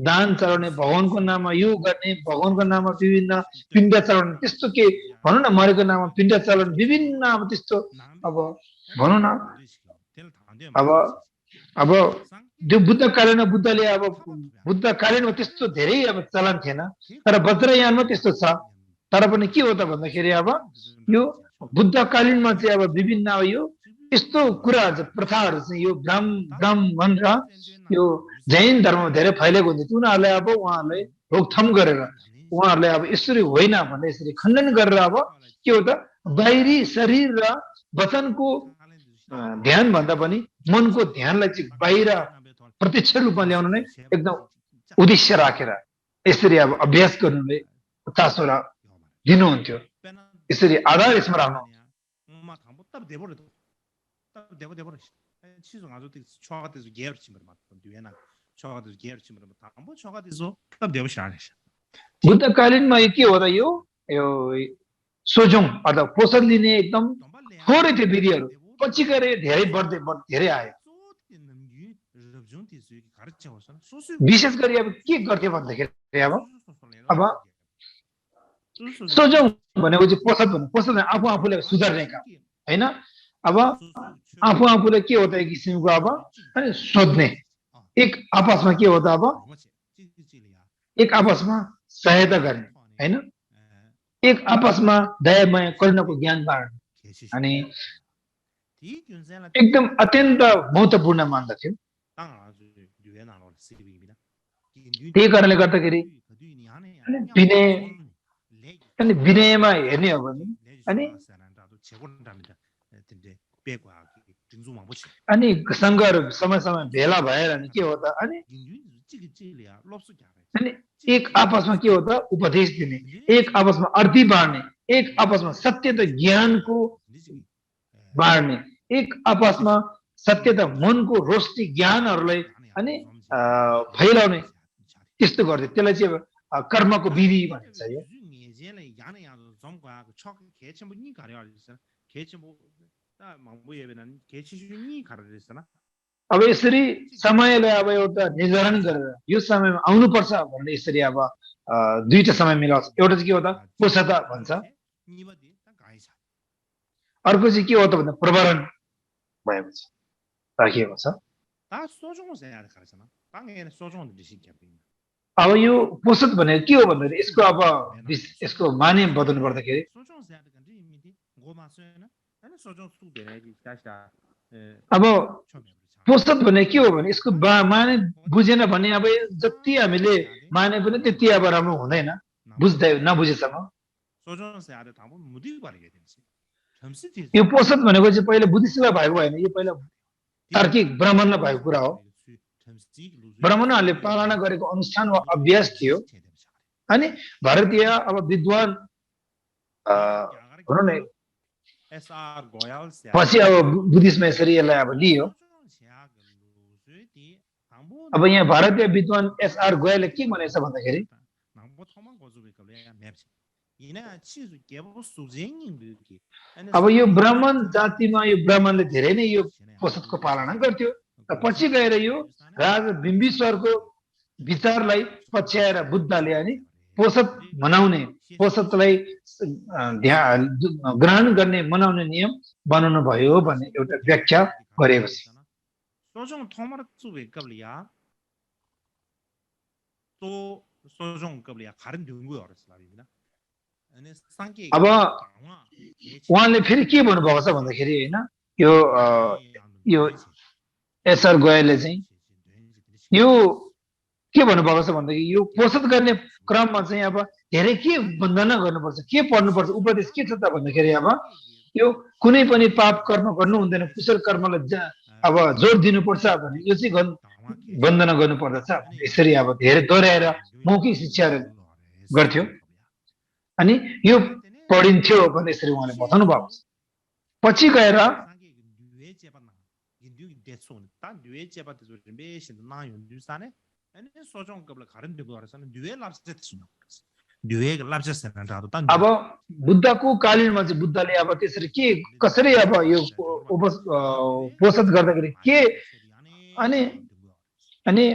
Speaker 1: दान चढाउने भगवानको नाममा यो गर्ने भगवानको नाममा विभिन्न पिण्ड चढाउने त्यस्तो के भनौँ न मरेको नाममा पिण्ड चढाउने विभिन्न अब त्यस्तो अब भनौँ न अब त्यो बुद्धकालीनमा बुद्धले अब बुद्धकालीनमा त्यस्तो धेरै अब चलन थिएन। तर वज्रयानमा त्यस्तो छ। तर पनि के हो त भन्दाखेरि अब यो बुद्धकालीनमा चाहिँ अब विभिन्न यो यस्तो कुराहरू प्रथाहरू चाहिँ यो ब्राह्मण र यो जैन धर्ममा धेरै फैलेको हुन्छ। उनीहरूलाई अब उहाँहरूलाई रोकथाम गरेर उहाँहरूलाई अब यसरी होइन भनेर यसरी खण्डन गरेर अब के हो त बाहिरी शरीर र वचनको ध्यान भन्दा पनि मनको ध्यानलाई चाहिँ बाहिर प्रत्यक्ष रूपमा ल्याउनु नै एकदम उद्देश्य राखेर यसरी अब अभ्यास गर्नुले चासो दिनुहुन्थ्यो। यसरी आधार यसमा राख्नु बुद्धकालीनमा के हो त यो सोझौँ अर्थात् पोषण लिने एकदम थोरै थियो विधिहरू पछि गएर धेरै बढ्दै धेरै आयो। विशेष गरी अब के गर्थ्यो भन्दाखेरि अब सोझौँ भनेको चाहिँ पोषण आफूले सुधार्ने काम हैन। अब आफूले के हो त एक किसिमको अब अनि सोध्ने एक आपसमा के हो त अब एक आपसमा सहायता गर्ने हैन। एक आपसमा दयामय करुणाको ज्ञान बाँड्ने अनि एकदम अत्यन्त महत्त्वपूर्ण मान्दथ्यो त्यही कारणले गर्दाखेरि विनय अनि विनयमा हेर्ने हो भने अनि अनि सङ्घहरू समय समय भेला भएर अनि के हो त अनि एक आपसमा के हो त उपदेश दिने एक आपसमा अर्थी बाँड्ने एक आपसमा सत्य त ज्ञानको बाँड्ने एक आपसमा सत्य त मनको रोष्टी ज्ञानहरूलाई अनि फैलाउने त्यस्तो गर्थे त्यसलाई चाहिँ कर्मको विधि भनिन्छ यो अब यसरी समयलाई अब एउटा निर्धारण गरेर यो समयमा आउनुपर्छ भनेर यसरी अब दुईटा समय मिलाउँछ एउटा चाहिँ के हो त पोषता भन्छ अर्को चाहिँ के हो त भन्दा प्रवरण भएको छ राखिएको छ अब यो पोषत भनेको के हो भन्दाखेरि यसको अब यसको माने बदल्नु पर्दाखेरि अब पोषत भने के हो भने यसको माने बुझेन भने अब जति हामीले माने पनि त्यति अब राम्रो हुँदैन बुझ्दै नबुझेसम्म यो पोषत भनेको चाहिँ पहिला बुद्धिस्टलाई भएको भएन यो पहिला तार्किक ब्राह्मणलाई भएको कुरा हो ब्राह्मणहरूले पालना गरेको अनुष्ठान वा अभ्यास थियो अनि भारतीय अब विद्वान भनौँ न पछि अब बुद्धिस्टमा यसरी यसलाई अब लियो अब यहाँ भारतीय विद्वान एसआर गोयलले के भनेछ भन्दाखेरि अब यो ब्राह्मण जातिमा यो ब्राह्मणले धेरै नै यो पोषतको पालना गर्थ्यो र पछि गएर यो राजा बिम्बिसारको विचारलाई पछ्याएर बुद्धले अनि पोषत मनाउने पोषतलाई ग्रहण गर्ने मनाउने नियम बनाउनु भयो भन्ने एउटा व्याख्या गरेको छ अब उहाँले फेरि के भन्नुभएको छ भन्दाखेरि होइन यो एसआर गोयलले चाहिँ यो के भन्नुभएको छ भन्दाखेरि यो पोषत गर्ने क्रममा चाहिँ अब धेरै के वन्दना गर्नुपर्छ के पढ्नुपर्छ उपदेश के छ त भन्दाखेरि अब यो कुनै पनि पाप कर्म गर्नु हुँदैन कुशल कर्मलाई अब जोड दिनुपर्छ भने यो चाहिँ वन्दना गर्नुपर्दछ यसरी अब धेरै दोहोऱ्याएर मौखिक शिक्षाहरू गर्थ्यो अनि यो पढिन्थ्यो भने यसरी उहाँले बताउनु भएको छ पछि गएर अब बुद्धको कालीनमा चाहिँ बुद्धले अब त्यसरी के कसरी अब यो पोषत गर्दाखेरि के अनि अनि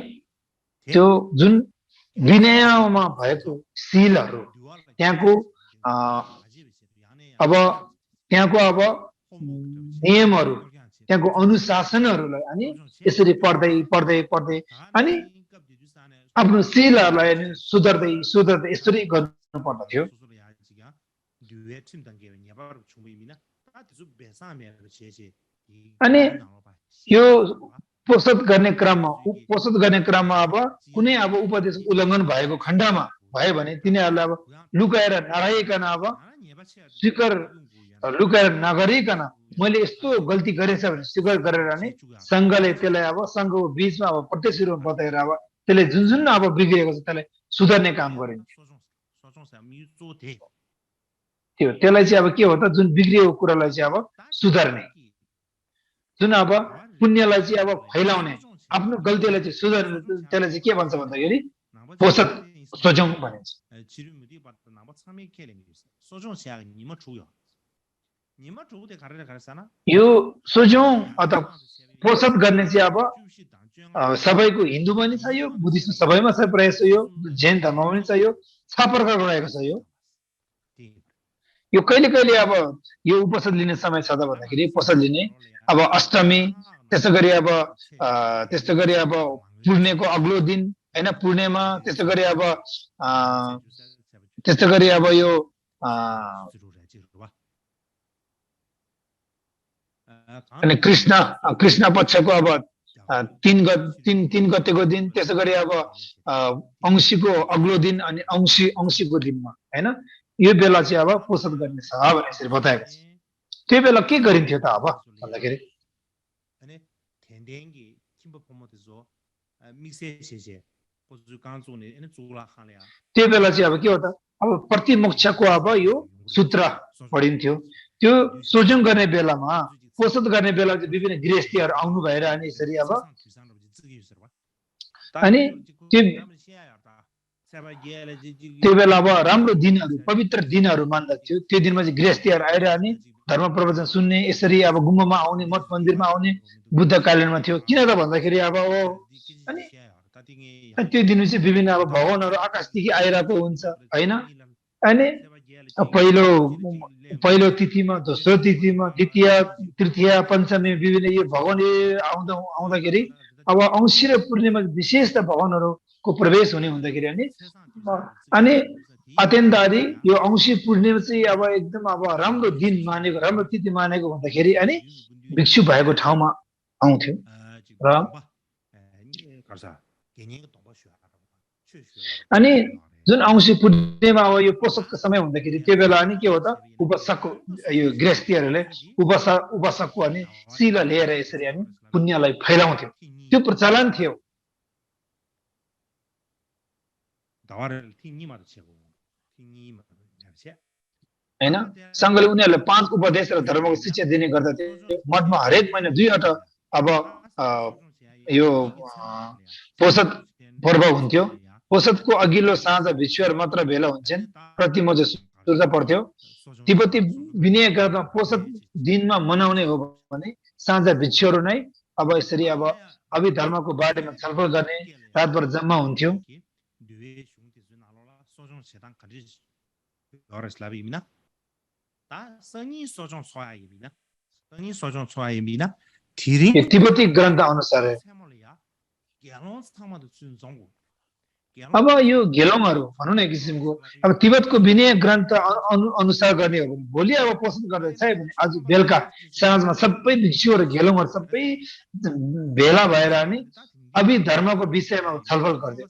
Speaker 1: त्यो जुन विनयमा भएको शीलहरू त्यहाँको अब नियमहरू त्यहाँको अनुशासनहरूलाई अनि यसरी पढ्दै पढ्दै पढ्दै अनि आफ्नो शीलहरूलाई अनि सुधार्दै सुधार्दै यसरी गर्नु पर्दथ्यो अनि यो पोषत गर्ने क्रममा अब कुनै अब उपदेश उल्लङ्घन भएको खण्डमा भयो भने तिनीहरूलाई अब लुकाएर नराइकन अब लुकाएर नगरिकन मैले यस्तो गल्ती गरेछ भने स्वीकार गरेर नि सङ्घले त्यसलाई अब सङ्घको बीचमा अब प्रत्यक्ष रूपमा बताएर अब त्यसले जुन जुन अब बिग्रिएको छ त्यसलाई सुधार्ने काम गरिन्छ त्यसलाई चाहिँ अब के हो त जुन बिग्रिएको कुरालाई चाहिँ अब सुधार्ने जुन अब पुण्यलाई चाहिँ अब फैलाउने आफ्नो गल्तीलाई चाहिँ सुधार्ने त्यसलाई चाहिँ के भन्छ भन्दाखेरि पोषक सोचौँ भनिन्छ यो सोचौँ अथवा पोषक गर्ने चाहिँ अब सबैको हिन्दूमा नि छ यो बुद्धिस्ट सबैमा छ प्रायः छ यो जैन धर्ममा पनि छ यो 6 प्रकारको रहेको छ यो कहिले कहिले अब यो उपसद लिने समय छ त भन्दाखेरि उपसद लिने अब अष्टमी त्यस्तै गरी अब पूर्णेको अग्लो दिन हैन पूर्णेमा त्यस्तै गरी अब यो अनि कृष्ण पक्षको अब 3 गतेको दिन त्यसै गरी अब औँसीको अग्लो दिन अनि औँसीको दिनमा हैन यो बेला चाहिँ अब पोषण गर्ने छ भने यसरी बताएको छ त्यो बेला के गरिन्थ्यो त अब भन्दाखेरि त्यो बेला चाहिँ अब के हो त अब प्रति मोक्षको अब यो सूत्र पढिन्थ्यो त्यो सोजन गर्ने बेलामा पोषण गर्ने बेला चाहिँ विभिन्न गृहस्थीहरू आउनु भएर अनि यसरी अब अनि त्यो बेला अब राम्रो दिनहरू पवित्र दिनहरू मान्दथ्यो त्यो दिनमा चाहिँ गृहस्थीहरू आएर अनि धर्म प्रवचन सुन्ने यसरी अब गुम्बामा आउने मठ मन्दिरमा आउने बुद्ध कालीनमा थियो किन त भन्दाखेरि अब अनि त्यो दिन चाहिँ विभिन्न अब भगवानहरू आकाशदेखि आइरहेको हुन्छ हैन अनि पहिलो तिथिमा दोस्रो तिथिमा द्वितीय तृतीय पञ्चमी विभिन्न यो भगवान आउँदाखेरि अब औँसी र पूर्णिमा विशेष त भगवानहरूको प्रवेश हुने हुँदाखेरि अनि अत्यन्त आदि यो औँसी पूर्णिमा चाहिँ अब एकदम अब राम्रो दिन मानेको राम्रो तिथि मानेको हुँदाखेरि अनि भिक्षु भएको ठाउँमा आउँथ्यो र अनि जुन औँसी पूर्णिमा अब यो पोषकको समय हुँदाखेरि त्यो बेला अनि के हो त उपासकको यो गृहस्थीहरूले उपासकको अनि शिल लिएर यसरी हामी पुण्यलाई फैलाउँथ्यो त्यो प्रचलन थियो हैन सँगले उनीहरूले 5 उपदेश र धर्मको शिक्षा दिने गर्दथे मठमा हरेक महिना 2वटा अब यो पोषक पर्व हुन्थ्यो पोषकको अघिल्लो साँझ भिक्षुहरू मात्र भेला हुन्छन् प्रति मोज सूर्य पर्थ्यो तिब्बती विनय गर्दा पोषक दिनमा मनाउने हो भने साँझ भिक्षुहरू नै अब यसरी अब अभिधर्मको बारेमा छलफल गर्ने रातभर जम्मा हुन्थ्यो तिब्बती ग्रन्थ अनुसार अब यो गेलोङहरू भनौँ न एक किसिमको अब तिब्बतको विनय ग्रन्थ अनुसार गर्ने हो भने भोलि अब पोषण गर्दैछ भने आज बेलुका साँझमा सबै भिक्षुहरू गेलोङहरू सबै भेला भएर अनि अभिधर्मको विषयमा छलफल गर्दै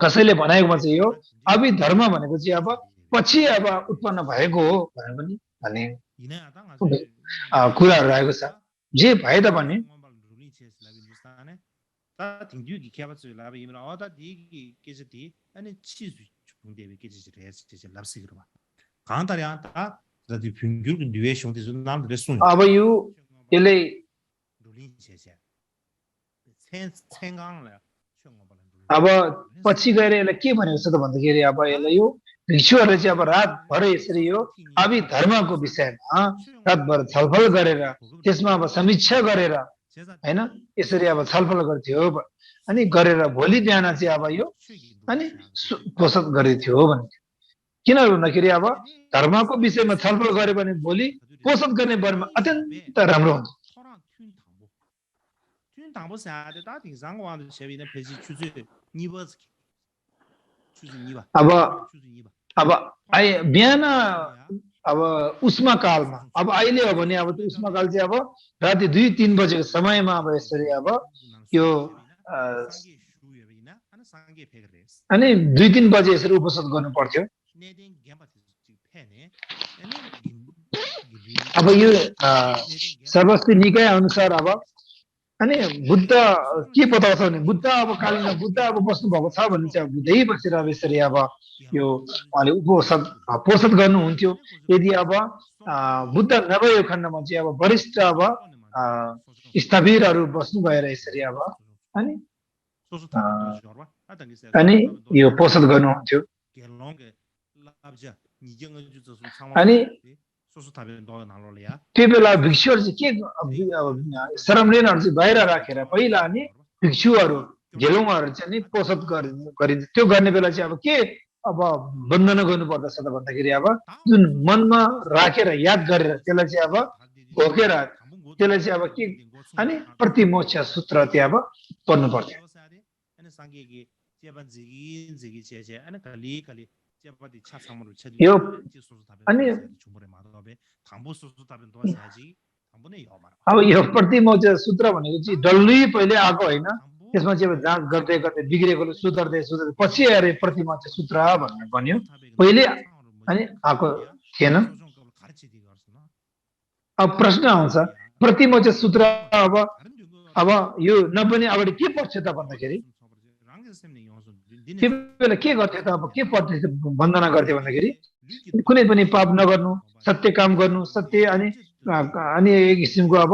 Speaker 1: कसैले भनेकोमा चाहिँ यो अभिधर्म भनेको चाहिँ अब पछि अब उत्पन्न भएको हो भनेर पनि भन्ने कुराहरू रहेको छ जे भए तापनि अब यो यसले अब पछि गएर यसलाई के भनेको छ त भन्दाखेरि अब यसलाई यो भिक्षुहरूले चाहिँ अब रातभर यसरी यो अभिधर्मको विषयमा रातभर छलफल गरेर त्यसमा अब समीक्षा गरेर हैन यसरी अब छलफल गर्थ्यो अनि गरेर भोलि बिहान चाहिँ अब यो अनि पोषण गरिथ्यो भन्थ्यो किन भन्दाखेरि अब धर्मको विषयमा छलफल गरे भने भोलि पोषण गर्ने बारेमा अत्यन्त राम्रो हुन्छ अब बिहान अब उष्मा कालमा अब अहिले हो भने अब उष्मा काल चाहिँ अब राति 2-3 बजेको समयमा अब यसरी अब यो अनि 2-3 बजे यसरी उपवास गर्नु पर्थ्यो अब यो सर्वस्ती निकाय अनुसार अब अनि बुद्ध के बताउँछ भने बुद्ध अब कालीन बुद्ध अब बस्नु भएको छ भने चाहिँ बुद्धै बसेर अब यसरी अब यो उहाँले पोषण गर्नुहुन्थ्यो यदि अब बुद्ध नभएको खण्डमा चाहिँ अब वरिष्ठ अब स्थविरहरू बस्नु भएर यसरी अब अनि यो पोषण गर्नुहुन्थ्यो अनि त्यो बेला भिक्षुहरू चाहिँ के श्रमणेनहरू चाहिँ बाहिर राखेर पहिला अनि भिक्षुहरू गेलुङहरू चाहिँ नि पोषण गरिन्छ त्यो गर्ने बेला चाहिँ अब के अब वन्दना गर्नु पर्दछ त भन्दाखेरि अब जुन मनमा राखेर याद गरेर त्यसलाई चाहिँ अब घोकेर त्यसलाई चाहिँ अब के अनि प्रतिमोक्ष सूत्र चाहिँ अब पढ्नु पर्थ्यो यो अनि अब यो प्रतिमोच सूत्र भनेको चाहिँ डल्लै पहिले आएको होइन त्यसमा चाहिँ अब जाँच गर्दै गर्दै बिग्रेकोले सुधार्दै सुधार्दै पछि आएर प्रतिमोच सूत्र भन्ने बन्यो पहिले अनि आएको थिएन अब प्रश्न आउँछ प्रतिमोच सूत्र अब यो नबने अगाडि के पर्छ त भन्दाखेरि त्यो बेला के गर्थ्यो त अब के पर्थ्यो वन्दना गर्थ्यो भन्दाखेरि कुनै पनि पाप नगर्नु सत्य काम गर्नु सत्य अनि एक किसिमको अब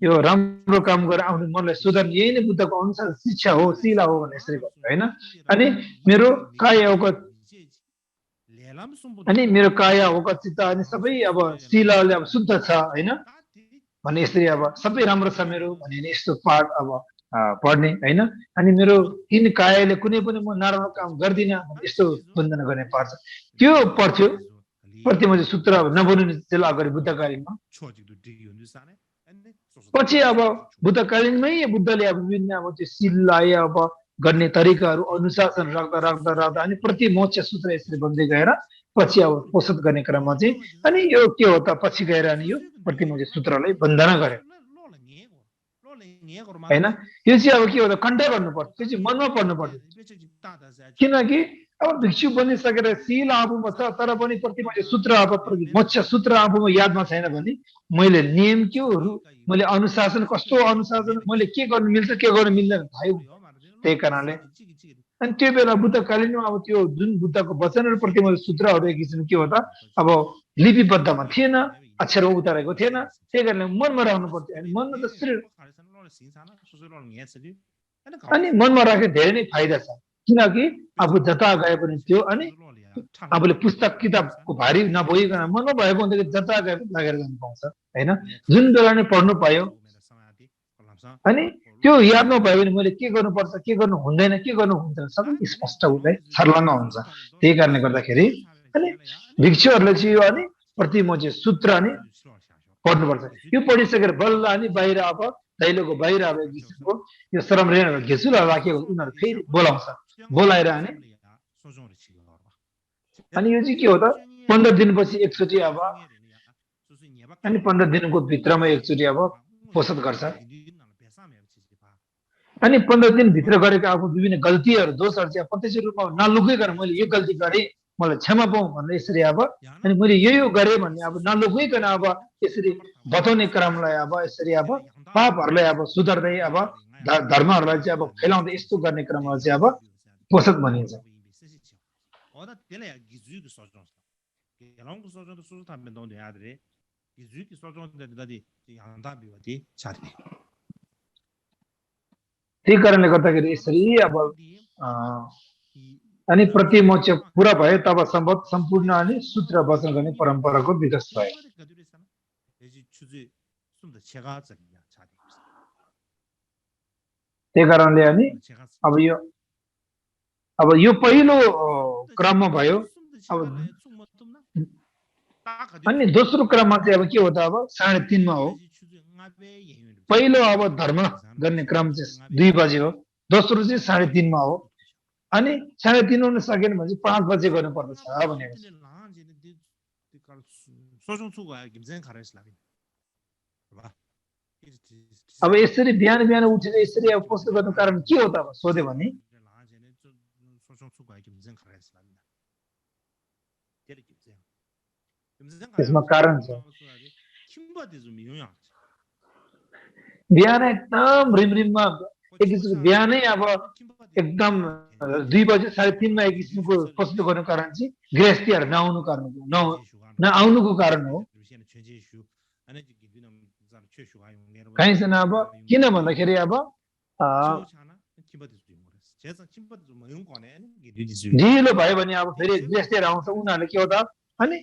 Speaker 1: यो राम्रो काम गरेर आफ्नो मनलाई सुधार्ने यही नै बुद्धको अनुसार शिक्षा हो शिला हो भनेर यसरी गर्छ हैन अनि मेरो काया औकत चित्त अनि सबै अब शिलाले अब शुद्ध छ हैन भने यसरी अब सबै राम्रो छ मेरो भने यस्तो पाठ अब पढ्ने हैन अनि मेरो तीन कायाले कुनै पनि म नराम्रो काम गर्दिन यस्तो वन्दना गर्ने पर्छ त्यो पर्थ्यो प्रतिमोच सूत्र नबन्नु त्यसले अगाडि बुद्धकालीनमा पछि अब बुद्धकालीनमै बुद्धले अब विभिन्न अब त्यो शीललाई अब गर्ने तरिकाहरू अनुशासन राख्दा राख्दा राख्दा अनि प्रतिमोच सूत्र यसरी बन्दै गएर पछि अब पोषण गर्ने क्रममा चाहिँ अनि यो के हो त पछि गएर अनि यो प्रतिमोच सूत्रलाई वन्दना गर्यो हैन यो चाहिँ अब के हो त कण्ठ गर्नुपर्छ त्यो चाहिँ मनमा पढ्नु पर्छ किनकि अब भिक्षु बनिसकेर शील आफूमा छ तर पनि प्रतिमोच सूत्र अब मोक्ष सूत्र आफूमा यादमा छैन भने मैले नियम के हो मैले अनुशासन कस्तो अनुशासन मैले के गर्नु मिल्छ के गर्नु मिल्दैन थाहै त्यही कारणले अनि त्यो बेला बुद्धकालीनमा अब त्यो जुन बुद्धको वचनहरू प्रतिमोच सूत्रहरू एक किसिम के हो त अब लिपिबद्धमा थिएन अक्षरमा उतारेको थिएन त्यही कारणले मनमा राख्नु पर्थ्यो अनि मनमा त अनि मनमा राखे धेरै नै फाइदा छ किनकि आफू जता गए पनि त्यो अनि आफूले पुस्तक किताबको भारी नभइकन मनमा भएको हुँदाखेरि जता गए पनि लागेर जानु पाउँछ हैन जुन बेला नै पढ्नु पायो अनि त्यो याद नभयो भने मैले के गर्नुपर्छ के गर्नु हुँदैन के गर्नु हुँदैन सबै स्पष्ट हुँदै छर्लङ्ग हुन्छ त्यही कारणले गर्दाखेरि अनि भिक्षुहरूले चाहिँ यो अनि प्रतिमोच सूत्र अनि पढ्नुपर्छ यो पढिसकेर बल्ल अनि बाहिर अब दैलोको बाहिर अब एक किसिमको यो श्रम ऋणहरू घेचुला राखेको उनीहरू फेरि बोलाउँछ बोलाएर अनि यो चाहिँ के हो त 15 दिनपछि एकचोटि अब अनि 15 दिनको भित्रमा एकचोटि अब पोषण गर्छ अनि 15 दिन भित्र गरेको आफ्नो विभिन्न गल्तीहरू दोषहरू चाहिँ प्रत्यक्ष रूपमा नलुकाइकन मैले यो गल्ती गरेँ मलाई क्षमा पाऊँ भनेर यसरी अब अनि मैले यो गरेँ भन्ने अब नलुकाइकन अब यसरी बताउने क्रमलाई अब यसरी अब पापहरूलाई अब सुधार्दै अब धर्महरूलाई चाहिँ अब फैलाउँदै यस्तो गर्ने क्रममा चाहिँ अब पोषक भनिन्छ त्यही कारणले गर्दाखेरि यसरी अब अनि प्रतिमोच पुरा भयो तब सम्पूर्ण अनि सूत्र वचन गर्ने परम्पराको विकास भयो त्यही कारणले अनि अब यो पहिलो क्रममा भयो अब अनि दोस्रो क्रममा चाहिँ अब के हो त अब 3:30 मा हो पहिलो अब धर्म गर्ने क्रम चाहिँ 2 बजे हो दोस्रो चाहिँ 3:30 मा हो अनि 3:30 हुन सकेन भने चाहिँ 5 बजे गर्नु पर्दछ भनेको अब यसरी बिहान बिहान उठेर यसरी अब पोस्ट गर्नु कारण के हो त अब सोध्यो भने त्यसमा कारण छ बिहान एकदम रिमरिममा एक किसिमको बिहानै अब एकदम 2 बजे 3:30 मा एक किसिमको पोस्ट गर्नु कारण चाहिँ गृहस्थीहरू नआउनुको कारण हो कहीँसँग अब किन भन्दाखेरि अब ढिलो भयो भने अब फेरि गृहस्थीहरू आउँछ उनीहरूले के हो त अनि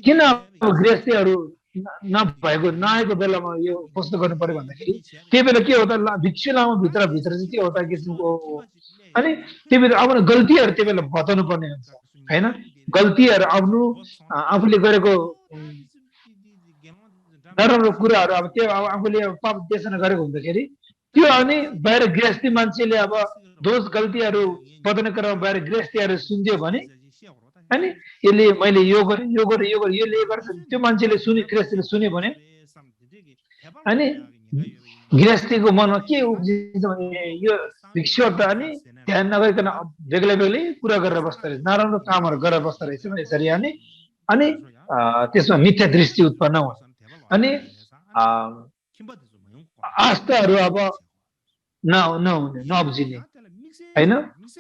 Speaker 1: किन गृहस्थीहरू नआएको बेलामा यो पोस्ट गर्नु पर्यो भन्दाखेरि त्यही बेला के हो त भिक्षु लामो भित्र चाहिँ के हो त किसिमको अनि त्यही बेला अब गल्तीहरू त्यही बेला बताउनु पर्ने हुन्छ हैन गल्तीहरू आफूले गरेको नराम्रो कुराहरू अब त्यो अब आफूले पाप देशना गरेको हुँदाखेरि त्यो अनि बाहिर गृहस्थी मान्छेले अब दोष गल्तीहरू बदन गरेर बाहिर गृहस्थीहरू सुन्दियो भने अनि यसले मैले यो गरेँ यो गरेँ यो गरेँ यसले गर्छ त्यो मान्छेले सुने गृहस्थीले सुन्यो भने अनि गृहस्थीको मनमा के उब्जिन्छ भने यो भिक्षुक त अनि ध्यान नगरिकन बेग्लै बेग्लै कुरा गरेर बस्दो रहेछ नराम्रो कामहरू गरेर बस्दो रहेछ यसरी अनि त्यसमा मिथ्या दृष्टि उत्पन्न हुन्छ अनि आस्थाहरू अब नहुने नब्जिने होइन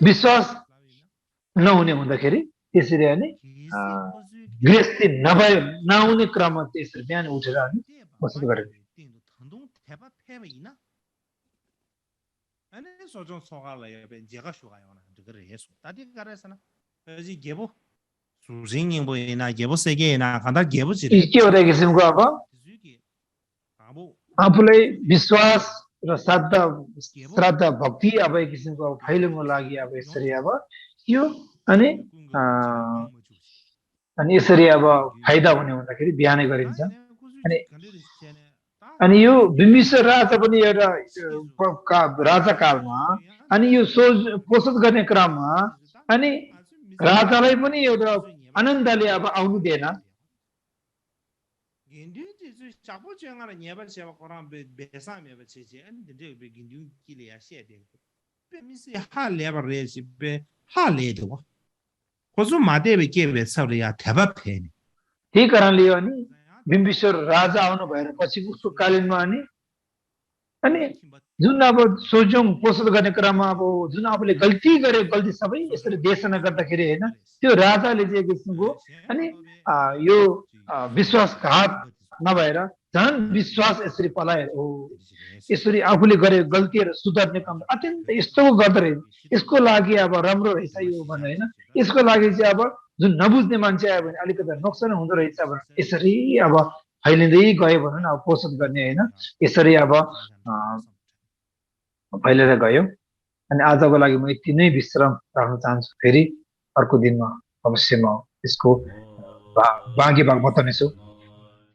Speaker 1: विश्वास नहुने हुँदाखेरि त्यसरी अनि गृहस्थी नहुने क्रममा त्यसरी बिहान उठेर अनि बसत गरेको के हो किसिमको अब आफूलाई विश्वास र श्राद्ध भक्ति अब एक किसिमको अब फैलिनुको लागि अब यसरी अब यो अनि यसरी अब फाइदा हुने हुँदाखेरि बिहानै गरिन्छ अनि यो बिम्बिसार राजा पनि एउटा राजा कालमा अनि यो पोषण गर्ने क्रममा अनि राजालाई पनि एउटा आनन्दले अब आउनु दिएन त्यही कारणले अनि बिम्बिसार राजा आउनु भएर पछि उसको कालीनमा अनि जुन अब सोझौं पोषण गर्ने क्रममा अब जुन आफूले गल्ती सबै यसरी देशना गर्दाखेरि होइन त्यो राजाले चाहिँ किसिमको अनि यो विश्वासघात नभएर झन् विश्वास यसरी पलाएर हो यसरी आफूले गरेको गल्तीहरू सुधार्ने काम अत्यन्त यस्तो गर्दो रहेछ यसको लागि अब राम्रो रहेछ यो भने होइन यसको लागि चाहिँ अब जुन नबुझ्ने मान्छे आयो भने अलिकति नोक्सान हुँदो रहेछ भने यसरी अब फैलिँदै गयो भनौँ न अब पोषण गर्ने होइन यसरी अब फैलेर गयो अनि आजको लागि म यति नै विश्राम राख्न चाहन्छु फेरि अर्को दिनमा अवश्य म यसको बाँकी भाग बताउनेछु